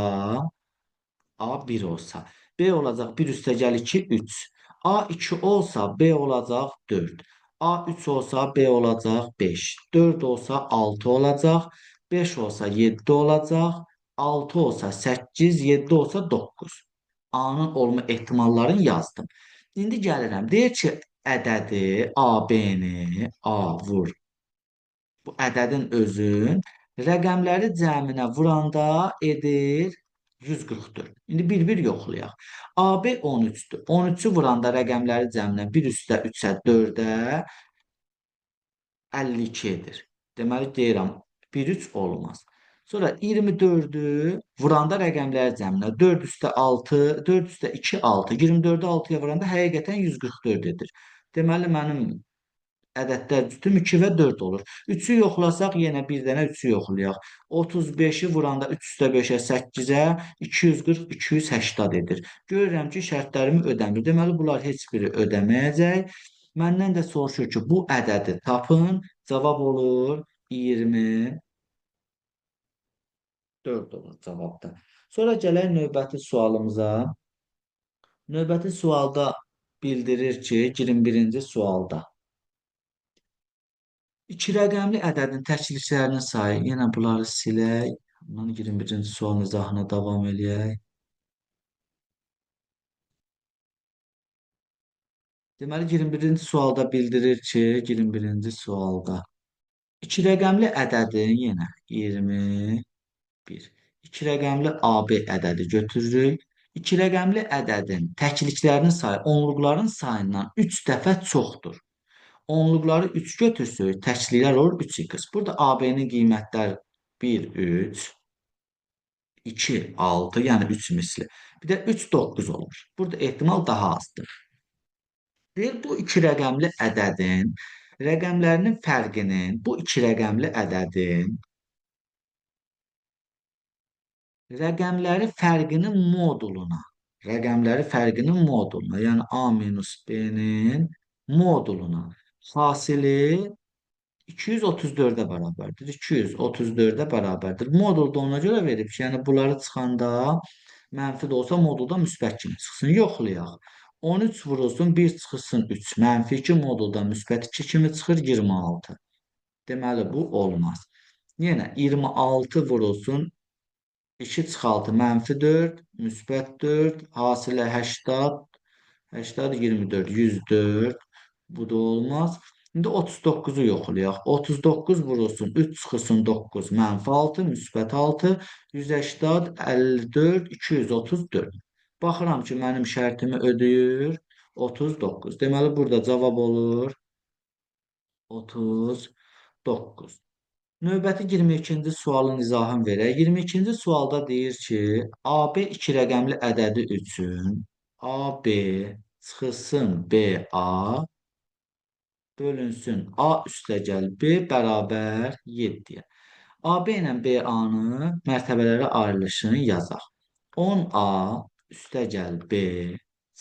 [SPEAKER 1] A 1 olsa, B olacaq 1 üstəgəl 2, 3. A 2 olsa, B olacaq 4. A 3 olsa, B olacaq 5. 4 olsa, 6 olacaq. 5 olsa, 7 olacaq. 6 olsa, 8, 7 olsa, 9. A-nın olma ehtimallarını yazdım. İndi gəlirəm. Deyir ki, ədədi AB-ni, A vur. Bu ədədin özün rəqəmləri cəminə vuranda edir 144. İndi bir-bir yoxlayaq. AB 13-dür. 13-ü vuranda rəqəmləri cəminə 1 üstə 3-ə 4-ə 52 edir. Deməli, deyirəm, 1-3 olmaz. Sonra 24-ü vuranda rəqəmləri cəminə 4 üstə 6, 4 üstə 2, 6. 24-ü 6-ya vuranda həqiqətən 144 edir. Deməli, mənim ədədlər cütüm 2 və 4 olur. 3-ü yoxlasaq, yenə bir dənə 3-ü yoxlayaq. 35-i vuranda 3 üstə 5-ə 8-ə 240, 280 edir. Görürəm ki, şərtlərimi ödəmir. Deməli, bunlar heç biri ödəməyəcək. Məndən də soruşur ki, bu ədədi tapın. Cavab olur 24 olur cavabda. Sonra gələk növbəti sualımıza. Növbəti sualda bildirir ki, 21-ci sualda. 2 rəqəmli ədədin təkliklərinin sayı, yenə bunları silək. Bundan 21-ci sualın izahına davam eləyək. Deməli, 21-ci sualda bildirir ki, 21-ci sualda 2 rəqəmli ədədin yenə 21. İki rəqəmli AB ədədi götürürük. İki rəqəmli ədədin təkliklərinin sayı onluqların sayından 3 dəfə çoxdur. Onluqları 3 götürsək, təkliklər olur 3x. Burada AB-nin qiymətlər 1, 3, 2, 6, yəni 3 misli. Bir də 3, 9 olur. Burada ehtimal daha azdır. Deyir, bu iki rəqəmli ədədin rəqəmlərinin fərqinin, bu iki rəqəmli ədədin rəqəmləri fərqinin moduluna, rəqəmləri fərqinin moduluna, yəni A minus B-nin moduluna hasili 234-ə bərabərdir. 234-ə bərabərdir. Modul da ona görə verib ki, yəni bunları çıxanda mənfi də olsa modulda müsbət kimi çıxsın. Yoxlayaq. 13 vurulsun, 1 çıxılsın 3. Mənfi 2 modulda müsbət 2 kimi çıxır 26. Deməli, bu olmaz. Yenə 26 vurulsun, 2 çıx 6, mənfi 4, müsbət 4, hasilə 80, 80, 24, 104. Bu da olmaz. İndi 39-u yoxlayaq. 39 vurulsun, 3 çıxılsın 9, mənfi 6, müsbət 6, 180, 54, 234. Baxıram ki, mənim şərtimi ödəyir 39. Deməli, burada cavab olur 39. Növbəti 22-ci sualın izahını verək. 22-ci sualda deyir ki, AB iki rəqəmli ədədi üçün AB çıxılsın BA bölünsün A üstəgəl B bərabər 7-yə. AB ilə BA-nı mərtəbələrə ayrılışını yazaq. 10A üstəgəl B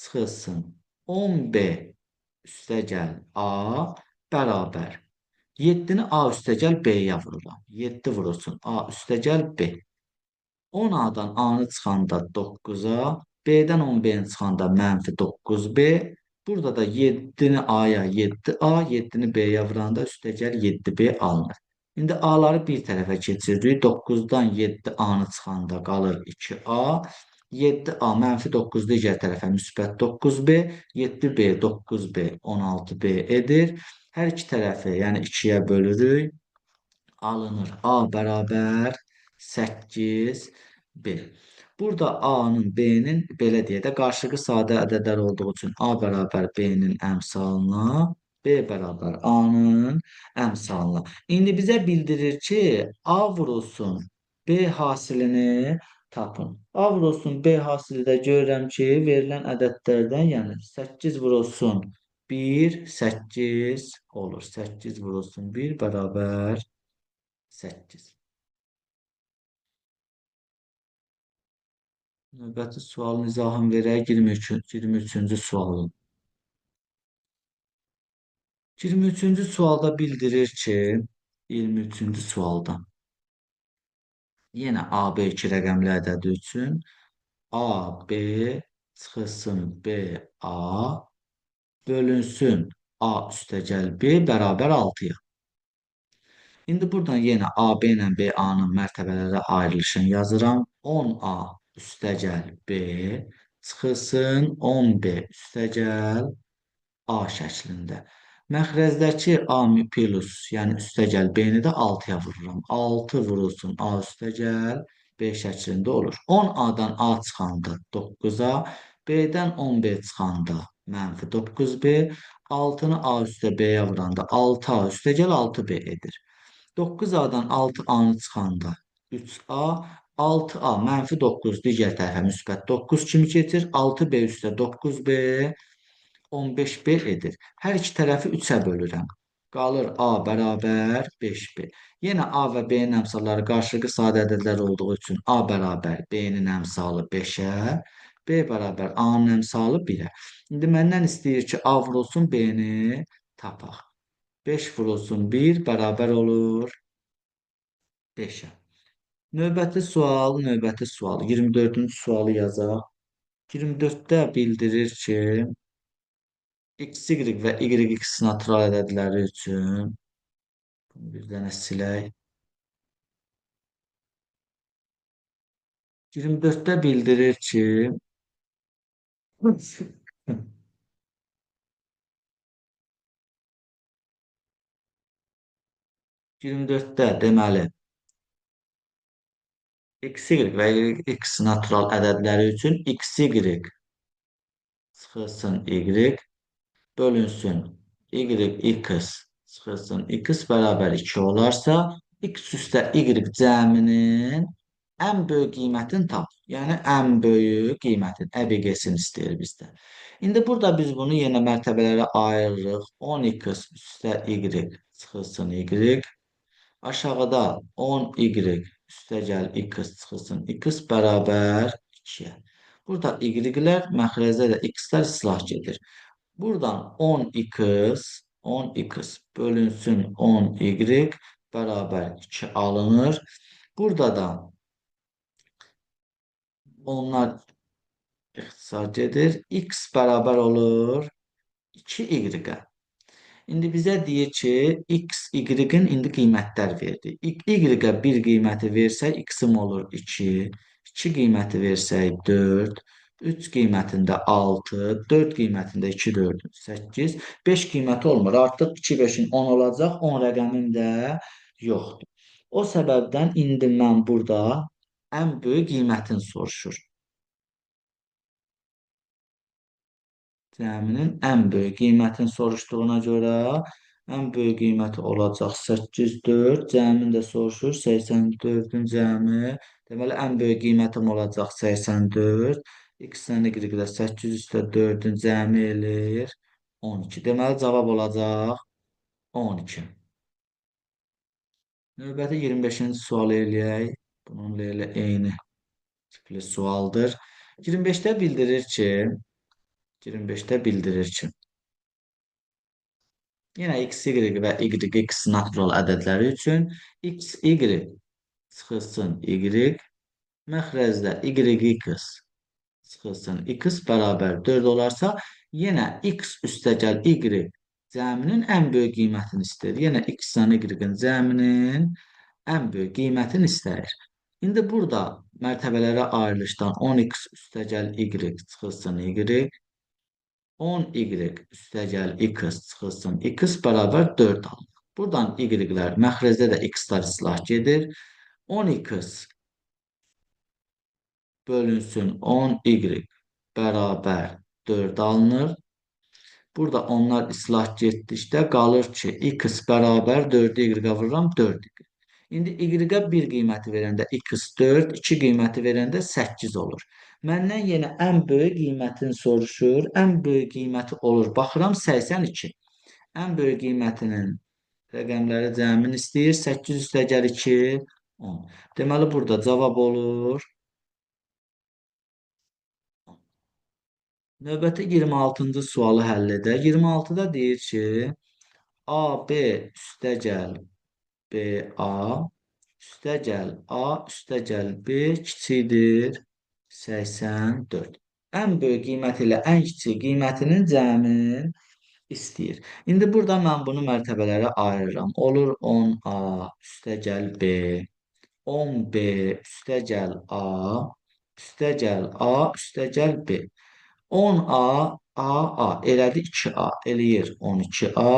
[SPEAKER 1] çıxılsın 10B üstəgəl A bərabər 7-ni A üstəgəl B-yə vururam. 7 vurulsun A üstəgəl B. 10A-dan A-nı çıxanda 9A, B-dən 10B-ni çıxanda mənfi 9B. Burada da 7-ni A-ya 7A, 7-ni B-yə vuranda üstəgəl 7B alınır. İndi A-ları bir tərəfə keçiririk. 9-dan 7A-nı çıxanda qalır 2A. 7A mənfi 9 digər tərəfə müsbət 9B, 7B, 9B, 16B edir. Hər iki tərəfi, yəni 2-yə bölürük. Alınır A bərabər 8B. Burada A-nın, B-nin, belə deyək də, qarşılıqlı sadə ədədlər olduğu üçün A bərabər B-nin əmsalına, B bərabər A-nın əmsalına. İndi bizə bildirir ki, A vurulsun B hasilini tapın. A vurulsun B hasili də görürəm ki, verilən ədədlərdən, yəni 8 vurulsun 1, 8 olur. 8 vurulsun 1 bərabər 8. Növbəti sualın izahını verək 23-cü sualın. 23-cü sualda bildirir ki, 23-cü sualda yenə AB iki rəqəmli ədədi üçün AB çıxılsın BA bölünsün A üstəgəl B bərabər 6-ya. İndi buradan yenə AB ilə BA-nın mərtəbələrə ayrılışını yazıram. 10A üstəgəl B çıxılsın 10B üstəgəl A şəklində. Məxrəzdəki A plus, yəni üstəgəl B-ni də 6-ya vururam. 6 vurulsun A üstəgəl B şəklində olur. 10A-dan A çıxanda 9A, B-dən 10B çıxanda mənfi 9B, 6-nı A üstə B-yə vuranda 6A üstəgəl 6B edir. 9A-dan 6A-nı çıxanda 3A, 6A mənfi 9 digər tərəfə müsbət 9 kimi keçir. 6B üstə 9B 15B edir. Hər iki tərəfi 3-ə bölürəm. Qalır A bərabər 5B. Yenə A və B-nin əmsalları qarşılıqlı sadə ədədlər olduğu üçün A bərabər B-nin əmsalı 5-ə, B bərabər A-nın əmsalı 1-ə. İndi məndən istəyir ki, A vurulsun B-ni tapaq. 5 vurulsun 1 bərabər olur 5-ə. Növbəti sual, növbəti sual. 24-cü sualı yazaq. 24-də bildirir ki, X, Y və Y, X natural ədədləri üçün bir dənə silək. 24-də bildirir ki, 24-də deməli X, Y və X natural ədədləri üçün X, Y çıxılsın Y bölünsün Y, X çıxılsın X bərabər 2 olarsa, X üstə Y cəminin ən böyük qiymətini tap. Yəni, ən böyük qiymətin, əbəqəsini istəyir bizdən. İndi burada biz bunu yenə mərtəbələrə ayırırıq. 10x üstə Y çıxılsın Y. Aşağıda 10y üstə gəl X çıxılsın X bərabər 2-yə. Burada Y-lər, məxrəcdə də X-lər islah gedir. Buradan 10x bölünsün 10y bərabər 2 alınır. Burada da onlar ixtisar gedir. X bərabər olur 2y-ə. İndi bizə deyir ki, x, y-in indi qiymətlər verdi. Y-ə 1 qiyməti versək, x-im olur 2, 2 qiyməti versək 4, 3 qiymətində 6, 4 qiymətində 2, 4, 8, 5 qiyməti olmur. Artıq 2, 5-in 10 olacaq, 10 rəqəmim də yoxdur. O səbəbdən indi mən burada ən böyük qiymətini soruşur. Cəminin ən böyük qiymətini soruşduğuna görə ən böyük qiyməti olacaq 8, 4. Cəmini də soruşur. 84-ün cəmi. Deməli, ən böyük qiymətim olacaq 84. X-lə Y-də 8 üstə 4-ün cəmi eləyir 12. Deməli, cavab olacaq 12. Növbəti 25-ci sualı eləyək. Bununla elə eyni tipli sualdır. 25-də bildirir ki, 25-də bildirir ki, yenə x, y və y, x natural ədədləri üçün x, y çıxılsın y, məxrəcdə y, x çıxılsın x bərabər 4 olarsa, yenə x üstəgəl y cəminin ən böyük qiymətini istəyir. Yenə x-lə y-in cəminin ən böyük qiymətini istəyir. İndi burada mərtəbələrə ayrılışdan 10x üstəgəl y çıxılsın y, 10y üstəgəl x çıxılsın x bərabər 4 alınır. Buradan y-lər, məxrəcdə də x-lar islah gedir. 10x bölünsün 10y bərabər 4 alınır. Burada onlar islah getdikdə qalır ki, x bərabər 4-ü y-ə vururam 4y. İndi y-ə 1 qiyməti verəndə x 4, 2 qiyməti verəndə 8 olur. Məndən yenə ən böyük qiymətini soruşur. Ən böyük qiyməti olur. Baxıram 82. Ən böyük qiymətinin rəqəmləri cəmini istəyir. 8 üstəgəl 2, 10. Deməli, burada cavab olur. Növbəti 26-cı sualı həll edək. 26-da deyir ki, AB üstəgəl BA üstəgəl A üstəgəl B kiçikdir 84. Ən böyük qiymət ilə ən kiçik qiymətinin cəmini istəyir. İndi burada mən bunu mərtəbələrə ayırıram. Olur 10A üstəgəl B, 10B üstəgəl A, üstəgəl A, üstəgəl B. 10A, A, A elədi 2A, eləyir 12A,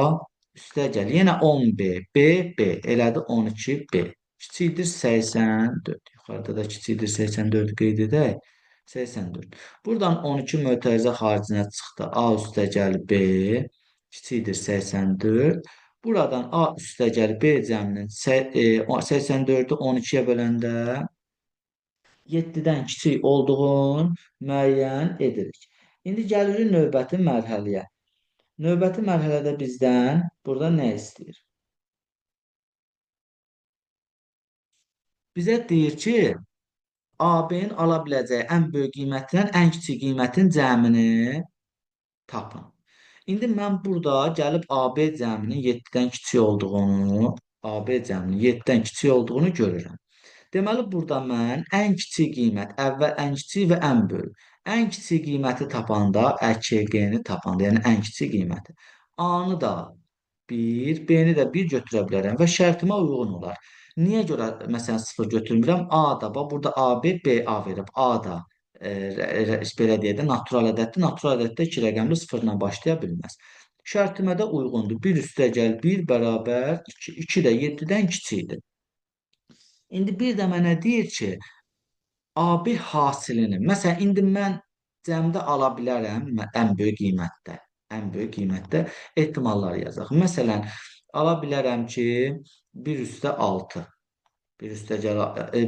[SPEAKER 1] üstəgəl yenə 10B, B, B elədi 12B. Kiçikdir 84. Yuxarıda da kiçikdir 84 qeyd edək. 84. Buradan 12 mötərizə xaricinə çıxdı. A üstəgəl B kiçikdir 84. Buradan A üstəgəl B cəminin 84-ü 12-yə böləndə 7-dən kiçik olduğunu müəyyən edirik. İndi gəlirik növbəti mərhələyə. Növbəti mərhələdə bizdən burada nə istəyir? Bizə deyir ki, AB-nin ala biləcəyi ən böyük qiymətlə ən kiçik qiymətin cəmini tapın. İndi mən burada gəlib AB cəminin 7-dən kiçik olduğunu, AB cəminin 7-dən kiçik olduğunu görürəm. Deməli, burada mən ən kiçik qiymət, əvvəl ən kiçik və ən böyük. Ən kiçik qiyməti tapanda, ƏKG-ni tapanda, yəni ən kiçik qiyməti. A-nı da 1, B-ni də 1 götürə bilərəm və şərtimə uyğun olar. Niyə görə məsələn 0 götürmürəm? A da, bax burada AB, BA verib. A da belə deyək də natural ədəddir. Natural ədəddə 2 rəqəmli 0 ilə başlaya bilməz. Şərtimə də uyğundur. 1 üstəgəl 1 bərabər 2. 2 də 7-dən kiçikdir. İndi bir də mənə deyir ki, AB hasilini, məsələn, indi mən cəmdə ala bilərəm ən böyük qiymətdə. Ən böyük qiymətdə ehtimalları yazaq. Məsələn, ala bilərəm ki, 1 üstə 6, 1 üstə gəl,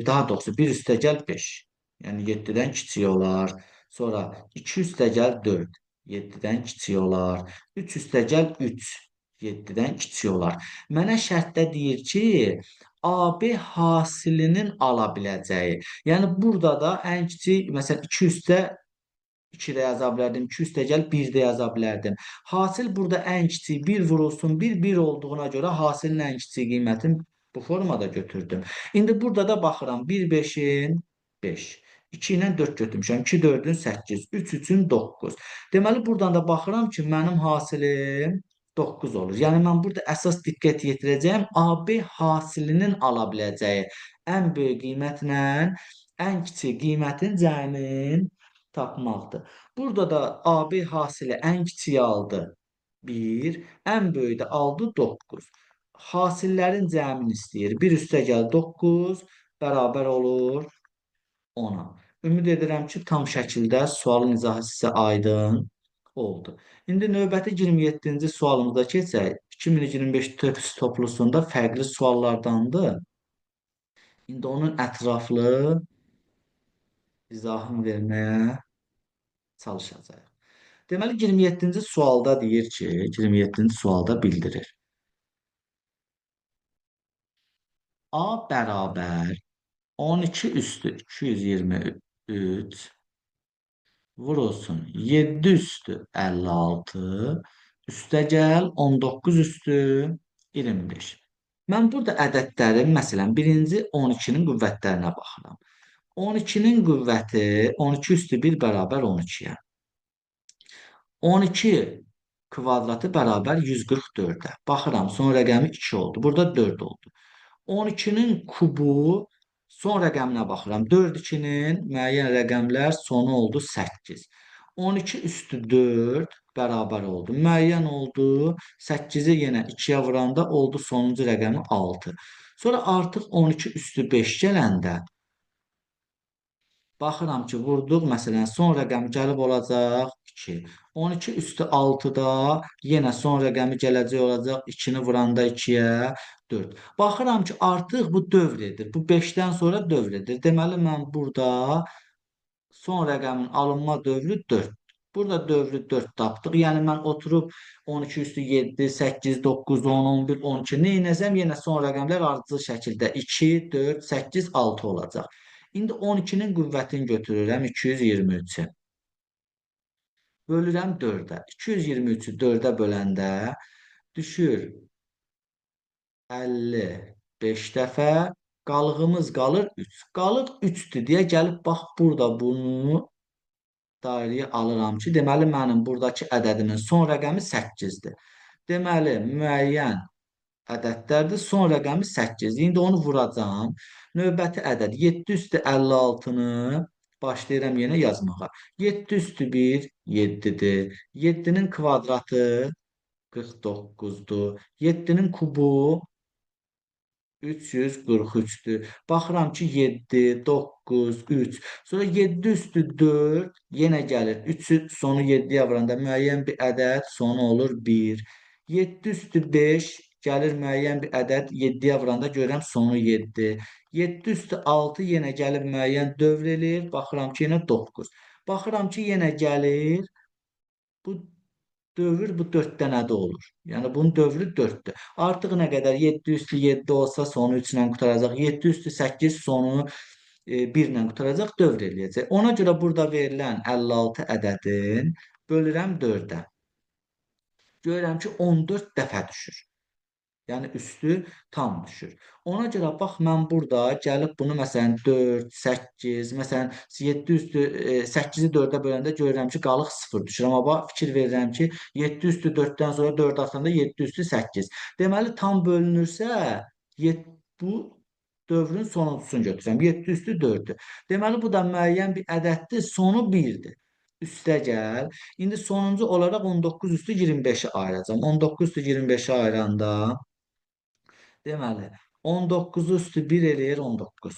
[SPEAKER 1] daha doğrusu 1 üstə gəl 5. Yəni 7-dən kiçik olar. Sonra 2 üstə gəl 4, 7-dən kiçik olar. 3 üstə gəl 3, 7-dən kiçik olar. Mənə şərtdə deyir ki, AB hasilinin ala biləcəyi. Yəni burada da ən kiçik, məsələn, 2 üstə 2 də yaza bilərdim, 2 üstə gəl 1 də yaza bilərdim. Hasil burada ən kiçik 1 vurulsun 1, 1 olduğuna görə hasilin ən kiçik qiymətini bu formada götürdüm. İndi burada da baxıram, 1 5-in 5, 2 ilə 4 götürmüşəm, 2 4-ün 8, 3 3-ün 9. Deməli, buradan da baxıram ki, mənim hasilim 9 olur. Yəni, mən burada əsas diqqət yetirəcəyim AB hasilinin ala biləcəyi ən böyük qiymətlə ən kiçik qiymətin cəmini tapmaqdır. Burada da AB hasili ən kiçiyi aldı 1, ən böyüyü də aldı 9. Hasillərin cəmini istəyir. 1 üstə gəl 9 bərabər olur 10-a. Ümid edirəm ki, tam şəkildə sualın izahı sizə aydın oldu. İndi növbəti 27-ci sualımıza keçək. 2025 TÖPS toplusunda fərqli suallardandır. İndi onun ətraflı izahını verməyə çalışacağıq. Deməli, 27-ci sualda deyir ki, 27-ci sualda bildirir. A bərabər 12 üstü 223 vurulsun 7 üstü 56 üstə gəl 19 üstü 25. Mən burada ədədlərin, məsələn, birinci 12-nin qüvvətlərinə baxıram. 12-nin qüvvəti 12 üstü 1 bərabər 12-yə. 12 kvadratı bərabər 144-ə. Baxıram, son rəqəmi 2 oldu. Burada 4 oldu. 12-nin kubu son rəqəminə baxıram. 4 2-nin müəyyən rəqəmlər sonu oldu 8. 12 üstü 4 bərabər oldu. Müəyyən oldu. 8-i yenə 2-yə vuranda oldu sonuncu rəqəmi 6. Sonra artıq 12 üstü 5 gələndə baxıram ki, vurduq. Məsələn, son rəqəmi gəlib olacaq 2. 12 üstü 6-da yenə son rəqəmi gələcək olacaq 2-ni vuranda 2-yə 4. Baxıram ki, artıq bu dövr edir. Bu 5-dən sonra dövr edir. Deməli, mən burada son rəqəmin alınma dövrü 4. Burada dövrü 4 tapdıq. Yəni, mən oturub 12 üstü 7, 8, 9, 10, 11, 12 nə edəcəm? Yenə son rəqəmlər ardıcıl şəkildə 2, 4, 8, 6 olacaq. İndi 12-nin qüvvətini götürürəm 223-ü. Bölürəm 4-ə. 223-ü 4-ə böləndə düşür 55 dəfə. Qalığımız qalır 3. Qalıq 3-dür deyə gəlib bax burada bunu dairəyə alıram ki, deməli mənim buradakı ədədimin son rəqəmi 8-dir. Deməli, müəyyən ədədlərdir. Son rəqəmi 8-dir. İndi onu vuracağam. Növbəti ədəd 7 üstü 56-nı başlayıram yenə yazmağa. 7 üstü 1, 7-dir. 7-nin kvadratı 49-dur. 7-nin kubu 343-dür. Baxıram ki, 7, 9, 3. Sonra 7 üstü 4 yenə gəlir. 3-ü sonu 7-yə vuranda müəyyən bir ədəd sonu olur 1. 7 üstü 5 gəlir müəyyən bir ədəd 7-yə vuranda görürəm sonu 7. 7 üstü 6 yenə gəlib müəyyən dövr eləyir. Baxıram ki, yenə 9. Baxıram ki, yenə gəlir. Bu dövr bu 4 dənədə olur. Yəni, bunun dövrü 4-dür. Artıq nə qədər 7 üstü 7 olsa sonu 3 ilə qurtaracaq. 7 üstü 8 sonu 1 ilə qurtaracaq, dövr eləyəcək. Ona görə burada verilən 56 ədədin bölürəm 4-ə. Görürəm ki, 14 dəfə düşür. Yəni, üstü tam düşür. Ona görə bax, mən burada gəlib bunu məsələn 4, 8, məsələn 7 üstü 8-i 4-ə böləndə görürəm ki, qalıq 0 düşür. Amma bax, fikir verirəm ki, 7 üstü 4-dən sonra 4 atanda 7 üstü 8. Deməli, tam bölünürsə, bu dövrün sonuncusunu götürürəm. 7 üstü 4-dür. Deməli, bu da müəyyən bir ədəddir, sonu 1-dir. Üstə gəl. İndi sonuncu olaraq 19 üstü 25-i ayıracağam. 19 üstü 25-i ayıranda deməli, 19 üstü 1 eləyir 19.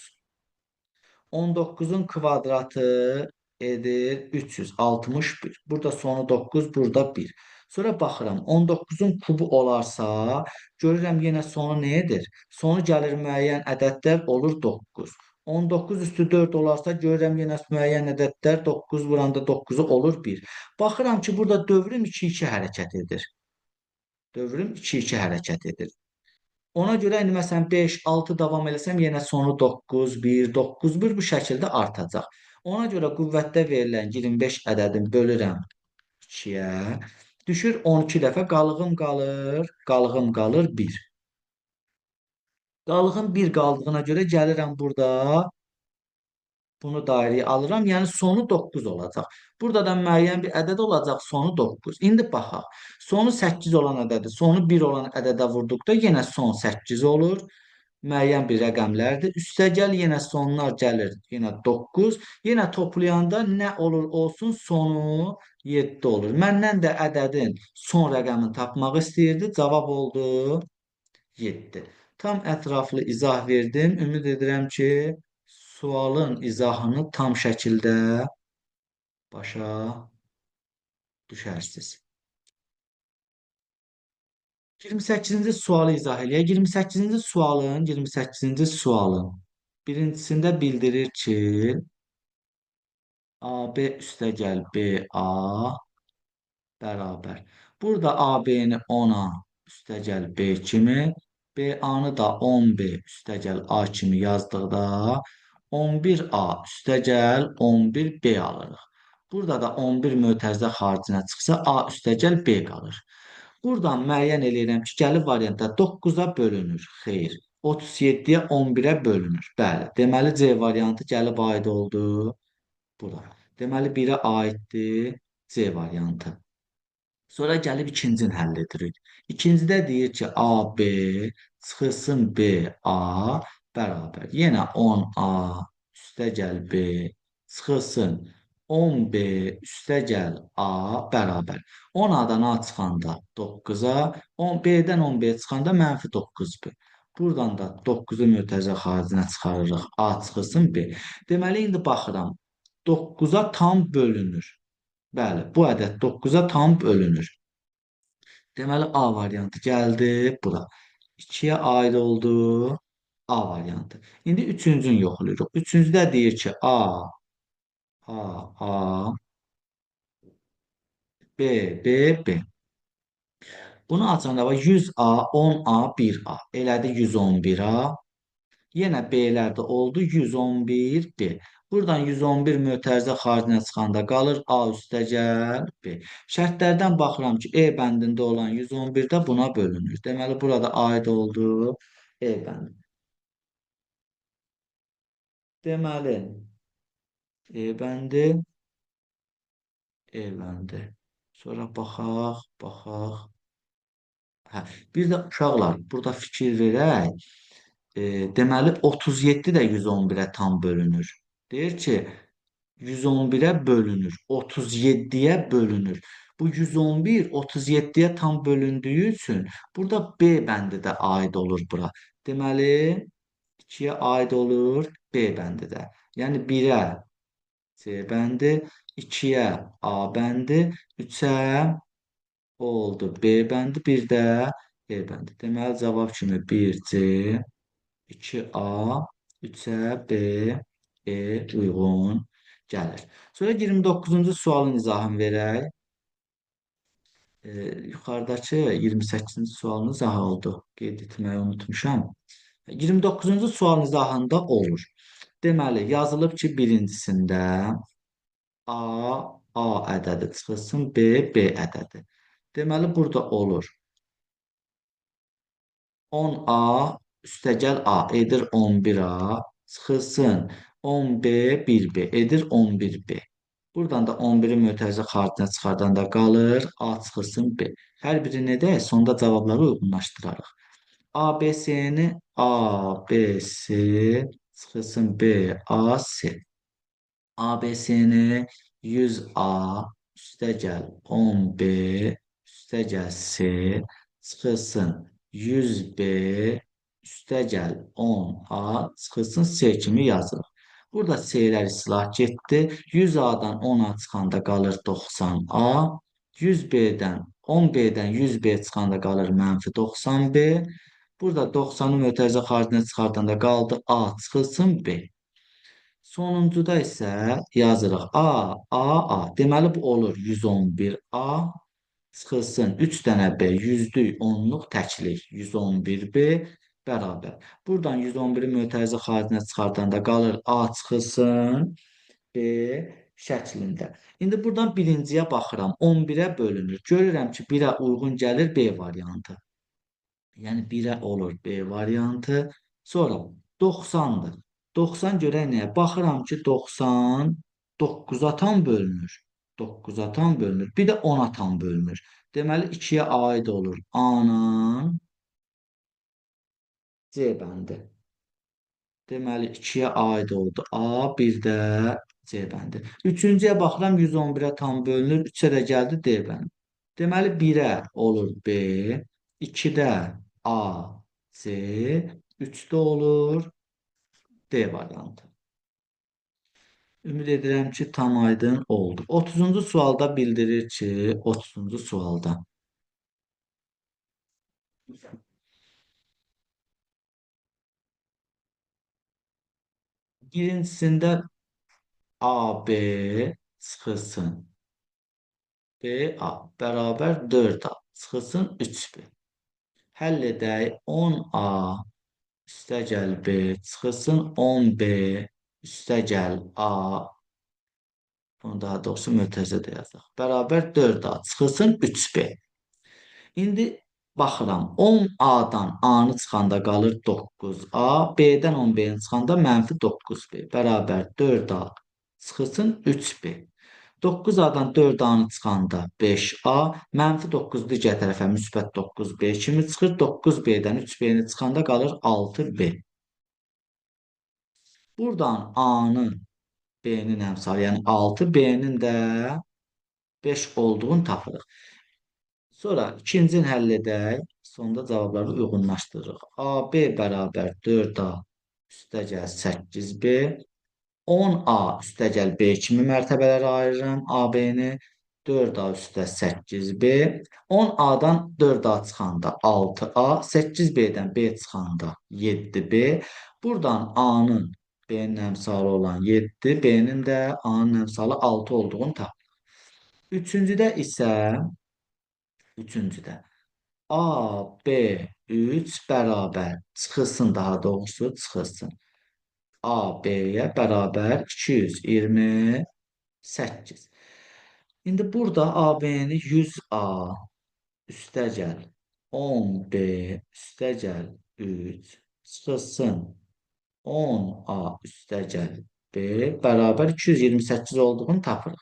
[SPEAKER 1] 19-un kvadratı edir 361. Burada sonu 9, burada 1. Sonra baxıram, 19-un kubu olarsa, görürəm yenə sonu nə edir? Sonu gəlir müəyyən ədədlər olur 9. 19 üstü 4 olarsa, görürəm yenə müəyyən ədədlər 9 vuranda 9-u olur 1. Baxıram ki, burada dövrüm 2-2 hərəkət edir. Dövrüm 2-2 hərəkət edir. Ona görə indi məsələn 5, 6 davam eləsəm, yenə sonu 9, 1, 9, 1 bu şəkildə artacaq. Ona görə qüvvətdə verilən 25 ədədini bölürəm 2-yə. Düşür 12 dəfə, qalığım qalır, qalığım qalır 1. Qalığım 1 qaldığına görə gəlirəm burada, bunu dairəyə alıram, yəni sonu 9 olacaq. Burada da müəyyən bir ədəd olacaq, sonu 9. İndi baxaq, sonu 8 olan ədədi, sonu 1 olan ədədə vurduqda yenə son 8 olur. Müəyyən bir rəqəmlərdir. Üstəgəl yenə sonlar gəlir, yenə 9. Yenə toplayanda nə olur olsun, sonu 7 olur. Məndən də ədədin son rəqəmini tapmaq istəyirdi. Cavab oldu 7. Tam ətraflı izah verdim. Ümid edirəm ki, sualın izahını tam şəkildə başa düşərsiniz. 28-ci sualı izah eləyək. 28-ci sualın, 28-ci sualın birincisində bildirir ki, AB üstəgəl BA bərabər. Burada AB-ni 10A üstəgəl B kimi, BA-nı da 10B üstəgəl A kimi yazdıqda 11A üstəgəl 11B alırıq. Burada da 11 mötərizə xaricinə çıxsa A üstəgəl B qalır. Buradan müəyyən eləyirəm ki, gəlib variantda 9-a bölünür. Xeyr. 37-yə 11-ə bölünür. Bəli. Deməli, C variantı gəlib aid oldu bura. Deməli, 1-ə aiddir C variantı. Sonra gəlib ikincini həll edirik. İkincidə deyir ki, AB çıxılsın BA bərabər. Yenə 10A üstəgəl B çıxılsın 10B üstəgəl A bərabər. 10A-dan A çıxanda 9-a, B-dən 10B çıxanda mənfi 9B. Buradan da 9-u mötərizə xaricinə çıxarırıq. A çıxılsın B. Deməli, indi baxıram. 9-a tam bölünür. Bəli, bu ədəd 9-a tam bölünür. Deməli, A variantı gəldi bura. 2-yə aid oldu A variantı. İndi üçüncünü yoxlayırıq. Üçüncüdə deyir ki, A, A, A, B, B, B. Bunu açanda var 100A, 10A, 1A. Elədi 111A. Yenə B-lər də oldu 111B. Buradan 111 mötərizə xaricinə çıxanda qalır A üstəgəl B. Şərtlərdən baxıram ki, E bəndində olan 111 də buna bölünür. Deməli, burada aid oldu E bəndi. Deməli, E bəndi, E bəndi. Sonra baxaq, baxaq. Hə, bir də uşaqlar, burada fikir verək. Deməli, 37 də 111-ə tam bölünür. Deyir ki, 111-ə bölünür, 37-yə bölünür. Bu 111 37-yə tam bölündüyü üçün burada B bəndi də aid olur bura. Deməli, 2-yə aid olur B bəndi də. Yəni 1-ə C bəndi, 2-yə A bəndi, 3-ə oldu B bəndi, 1 də E bəndi. Deməli, cavab kimi 1C, 2A, 3-ə B, E uyğun gəlir. Sonra 29-cu sualın izahını verək. Yuxarıdakı 28-ci sualın izahı oldu. Qeyd etməyi unutmuşam. 29-cu sualın izahında olur. Deməli, yazılıb ki, birincisində A, A ədədi çıxılsın, B, B ədədi. Deməli, burada olur. 10A üstəgəl A edir 11A, çıxılsın 10B, 1B edir 11B. Buradan da 11-i mötərizə xaricinə çıxardanda qalır, A çıxılsın B. Hər birini edək, sonda cavabları uyğunlaşdırarıq. A, B, C-ni A, B, C çıxılsın B, A, C. A, B, C-ni 100A üstəgəl 10B üstəgəl C çıxılsın 100B üstəgəl 10A çıxılsın C kimi yazırıq. Burada C-lər islah getdi. 100A-dan 10A çıxanda qalır 90A. 100B-dən 10B-dən 100B çıxanda qalır mənfi 90B. Burada 90-ı mötərizə xaricinə çıxardanda qaldı A çıxılsın B. Sonuncuda isə yazırıq A, A, A. Deməli, bu olur 111A çıxılsın 3 dənə B, yüzlük, onluq, təklik 111B bərabər. Buradan 111-i mötərizə xaricinə çıxardanda qalır A çıxılsın B şəklində. İndi buradan birinciyə baxıram. 11-ə bölünür. Görürəm ki, 1-ə uyğun gəlir B variantı. Yəni 1-ə olur B variantı. Sonra 90-dır. 90 görək nəyə? Baxıram ki, 90 9-a tam bölünür. 9-a tam bölünür. Bir də 10-a tam bölünür. Deməli, 2-yə aid olur A-nın C bəndi. Deməli, 2-yə aid oldu A, bir də C bəndi. Üçüncüyə baxıram, 111-ə tam bölünür. 3-ə də gəldi D bəndi. Deməli, 1-ə olur B, 2-də A, C, 3-də olur D variantı. Ümid edirəm ki, tam aydın oldu. 30-cu sualda bildirir ki, 30-cu sualda. Birincisində AB çıxılsın BA bərabər 4A çıxılsın 3B. Həll edək 10A üstəgəl B çıxılsın 10B üstəgəl A. Bunu daha doğrusu mötərizə də yazaq. Bərabər 4A çıxılsın 3B. İndi baxıram 10A-dan A-nı çıxanda qalır 9A, B-dən 10B-ni çıxanda mənfi 9B bərabər 4A çıxılsın 3B. 9A-dan 4A-nı çıxanda 5A, mənfi 9 digər tərəfə müsbət 9B kimi çıxır. 9B-dən 3B-ni çıxanda qalır 6B. Buradan A-nın B-nin əmsalı, yəni 6, B-nin də 5 olduğunu tapırıq. Sonra ikincini həll edək. Sonda cavabları uyğunlaşdırırıq. AB bərabər 4A üstəgəl 8B. 10A üstəgəl B kimi mərtəbələrə ayırıram AB-ni. 4A üstə 8B. 10A-dan 4A çıxanda 6A, 8B-dən B çıxanda 7B. Buradan A-nın B-nin əmsalı olan 7, B-nin də A-nın əmsalı 6 olduğunu tapdıq. Üçüncüdə isə üçüncüdə A, B, 3 bərabər çıxılsın, daha doğrusu çıxılsın. A, B-yə bərabər 228. İndi burada A, B-ni 100A üstəgəl 10B üstəgəl 3 çıxılsın 10A üstəgəl B bərabər 228 olduğunu tapırıq.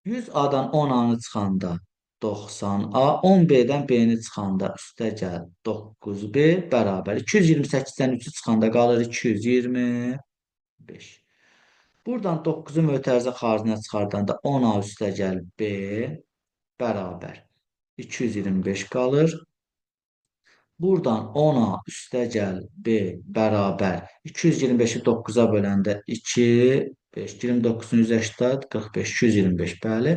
[SPEAKER 1] 100A-dan 10A-nı çıxanda 90A, 10B-dən B-ni çıxanda üstəgəl 9B bərabər 228-dən 3-ü çıxanda qalır 225. Buradan 9-u mötərizə xaricinə çıxardanda 10A üstəgəl B bərabər 225 qalır. Buradan 10A üstəgəl B bərabər 225-i 9-a böləndə 2, 5, 29-un 180, 45, 225, bəli.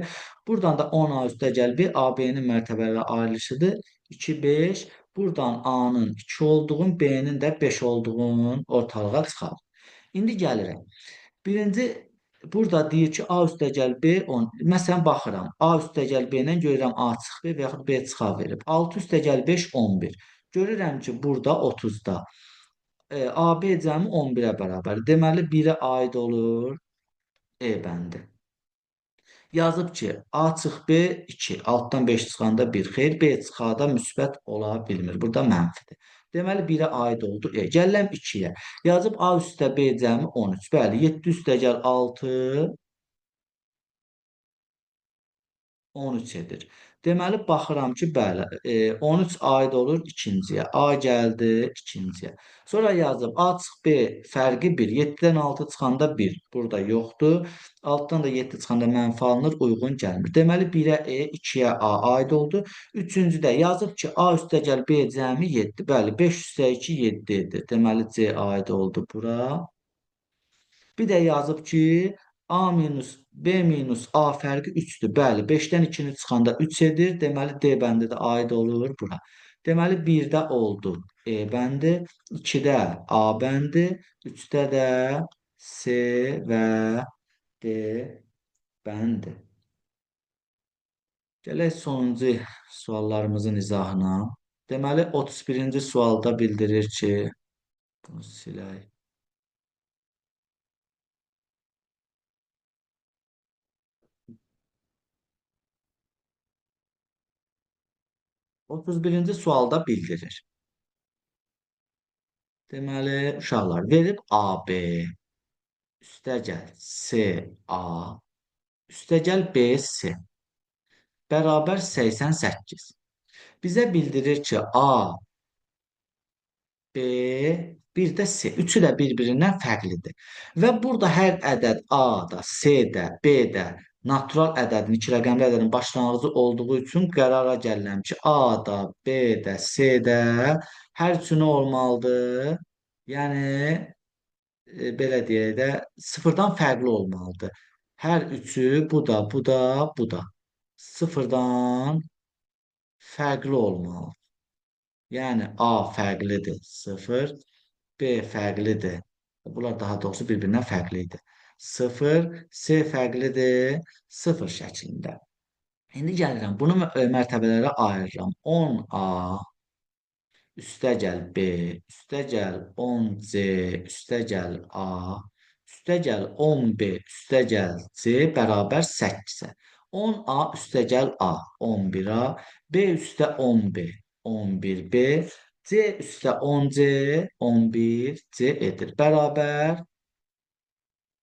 [SPEAKER 1] Buradan da 10A üstəgəl B, AB-nin mərtəbələri ayrılışıdır. 2, 5. Buradan A-nın 2 olduğun, B-nin də 5 olduğun ortalığa çıxar. İndi gəlirəm. Birinci, burada deyir ki, A üstəgəl B 10. Məsələn, baxıram. A üstəgəl B-lə görürəm A çıx B və yaxud B çıxa verib. 6 üstəgəl 5, 11. Görürəm ki, burada 30-da. AB cəmi 11-ə bərabər. Deməli, 1-ə aid olur E bəndi. Yazıb ki, A çıx B 2, altdan 5 çıxanda 1. Xeyr, B çıxada müsbət ola bilmir. Burada mənfidir. Deməli, 1-ə aid oldu E. Gəlirəm 2-yə. Yazıb A üstə B cəmi 13. Bəli, 7 üstəgəl 6, 13 edir. Deməli, baxıram ki, bəli, 13 aid olur ikinciyə. A gəldi ikinciyə. Sonra yazıb A çıx B fərqi 1. 7-dən 6 çıxanda 1. Burada yoxdur. Altdan da 7 çıxanda mənfi alınır, uyğun gəlmir. Deməli, 1-ə E, 2-yə A aid oldu. Üçüncüdə yazıb ki, A üstəgəl B cəmi 7. Bəli, 5 üstə 2 7 edir. Deməli, C aid oldu bura. Bir də yazıb ki, A minus B minus A fərqi 3-dür. Bəli, 5-dən 2-ni çıxanda 3 edir. Deməli, D bəndi də aid olur bura. Deməli, 1-də oldu E bəndi, 2-də A bəndi, 3-də də C və D bəndi. Gələk sonuncu suallarımızın izahına. Deməli, 31-ci sualda bildirir ki, bunu silək. 31-ci sualda bildirir. Deməli, uşaqlar verib AB, üstəgəl CA, üstəgəl BC bərabər 88. Bizə bildirir ki, A, B, bir də C. Üçü də bir-birindən fərqlidir. Və burada hər ədəd A-da, C-də, B-də natural ədədin, iki rəqəmli ədədin başlanğıcı olduğu üçün qərara gəlirəm ki, A-da, B-də, C-də hər üçü nə olmalıdır? Yəni, belə deyək də, sıfırdan fərqli olmalıdır. Hər üçü, bu da, bu da, bu da sıfırdan fərqli olmalıdır. Yəni, A fərqlidir 0, B fərqlidir. Bunlar daha doğrusu bir-birindən fərqli idi. 0, C fərqlidir 0 şəklində. İndi gəlirəm, bunu mərtəbələrə ayırıram. 10A, üstəgəl B, üstəgəl 10C, üstəgəl A, üstəgəl 10B, üstəgəl C bərabər 8-ə. 10A üstəgəl A, 11A, B üstə 10B, 11B, C üstə 10C, 11C edir. Bərabər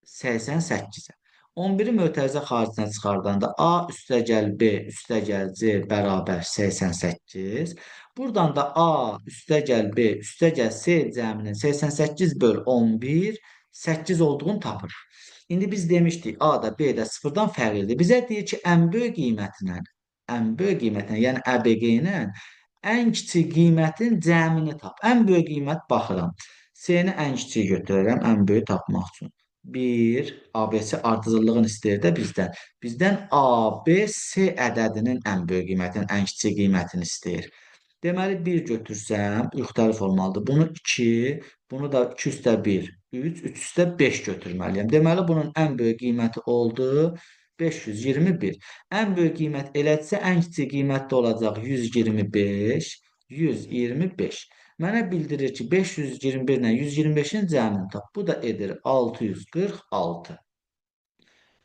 [SPEAKER 1] 88-ə. 11-i mötərizə xaricinə çıxardanda A üstəgəl B üstəgəl C bərabər 88. Buradan da A üstəgəl B üstəgəl C cəminin 88 böl 11, 8 olduğunu tapırıq. İndi biz demişdik A da B də sıfırdan fərqlidir. Bizə deyir ki, ən böyük qiymətlə, yəni ABG ilə ən kiçik qiymətin cəmini tap. Ən böyük qiymət baxıram. C-ni ən kiçiyi götürürəm, ən böyüyü tapmaq üçün. 1, ABC ardıcıllığını istəyir də bizdən. Bizdən ABC ədədinin ən böyük qiymətinin, ən kiçik qiymətini istəyir. Deməli, 1 götürsəm, müxtəlif olmalıdır. Bunu 2, bunu da 2 üstə 1, 3, 3 üstə 5 götürməliyəm. Deməli, bunun ən böyük qiyməti oldu 521. Ən böyük qiymət elədirsə, ən kiçik qiymət də olacaq 125, 125. Mənə bildirir ki, 521 ilə 125-in cəmini tap. Bu da edir 646.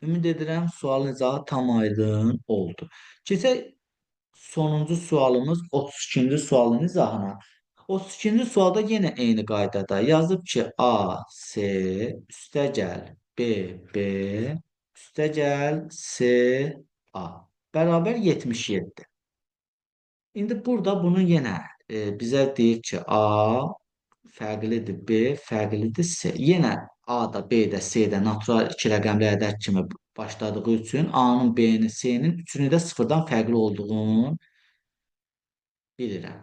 [SPEAKER 1] Ümid edirəm, sualın izahı tam aydın oldu. Keçək sonuncu sualımız 32-ci sualın izahına. 32-ci sualda yenə eyni qaydada yazıb ki, A, C, üstəgəl B, B, üstəgəl C, A bərabər 77. İndi burada bunu yenə bizə deyir ki, A fərqlidir B, fərqlidir C. Yenə A da, B də, C də natural iki rəqəmli ədəd kimi başladığı üçün A-nın, B-nin, C-nin üçünü də sıfırdan fərqli olduğunu bilirəm.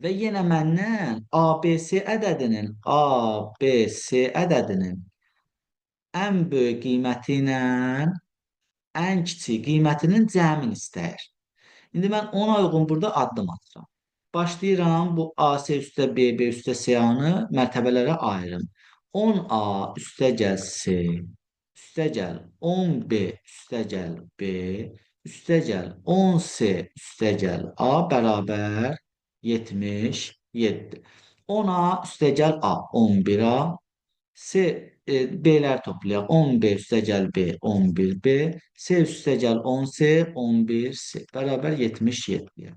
[SPEAKER 1] Və yenə məndən ABC ədədinin, ABC ədədinin ən böyük qiyməti ilə ən kiçik qiymətinin cəmini istəyir. İndi mən ona uyğun burada addım atıram. Başlayıram bu AC üstə B, B üstə C-anı mərtəbələrə ayırım. 10A üstə gəl C, üstə gəl 10B üstə gəl B, üstə gəl 10C üstə gəl A bərabər 77. 10A üstə gəl A, 11A, C, B-lər toplayaq. 10B üstə gəl B, 11B, C üstə gəl 10C, 11C bərabər 77-yə.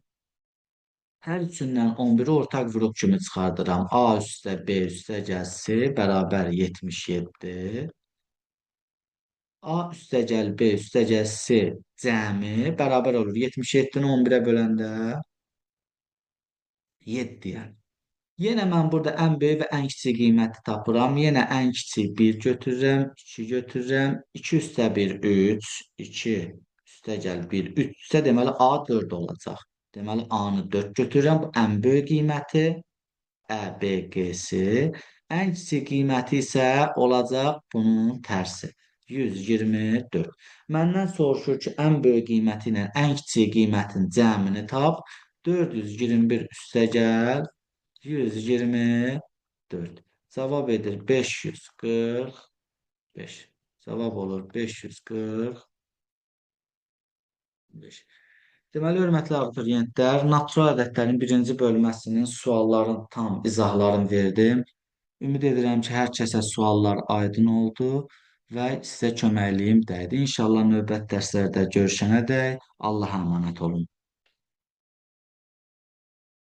[SPEAKER 1] Hər üçündən 11-i ortaq vuruq kimi çıxardıram. A üstə B üstə gəl C bərabər 77. A üstə gəl B üstə gəl C cəmi bərabər olur. 77-ni 11-ə böləndə 7-yə. Yenə mən burada ən böyük və ən kiçik qiyməti tapıram. Yenə ən kiçik 1 götürürəm, 2 götürürəm. 2 üstə 1, 3, 2 üstə gəl 1, 3 üstə deməli A 4 olacaq. Deməli A-nı 4 götürürəm. Bu ən böyük qiyməti. Ə, B, G, C. Ən kiçik qiyməti isə olacaq bunun tərsi. 124. Məndən soruşur ki, ən böyük qiyməti ilə ən kiçik qiymətin cəmini tap. 421 üstəgəl 124. Cavab edir 545. Cavab olur 545. Deməli, hörmətli abituriyentlər, natural ədədlərin birinci bölməsinin sualların tam izahlarını verdim. Ümid edirəm ki, hər kəsə suallar aydın oldu və sizə köməkliyim dəydi. İnşallah növbəti dərslərdə görüşənədək Allaha əmanət olun.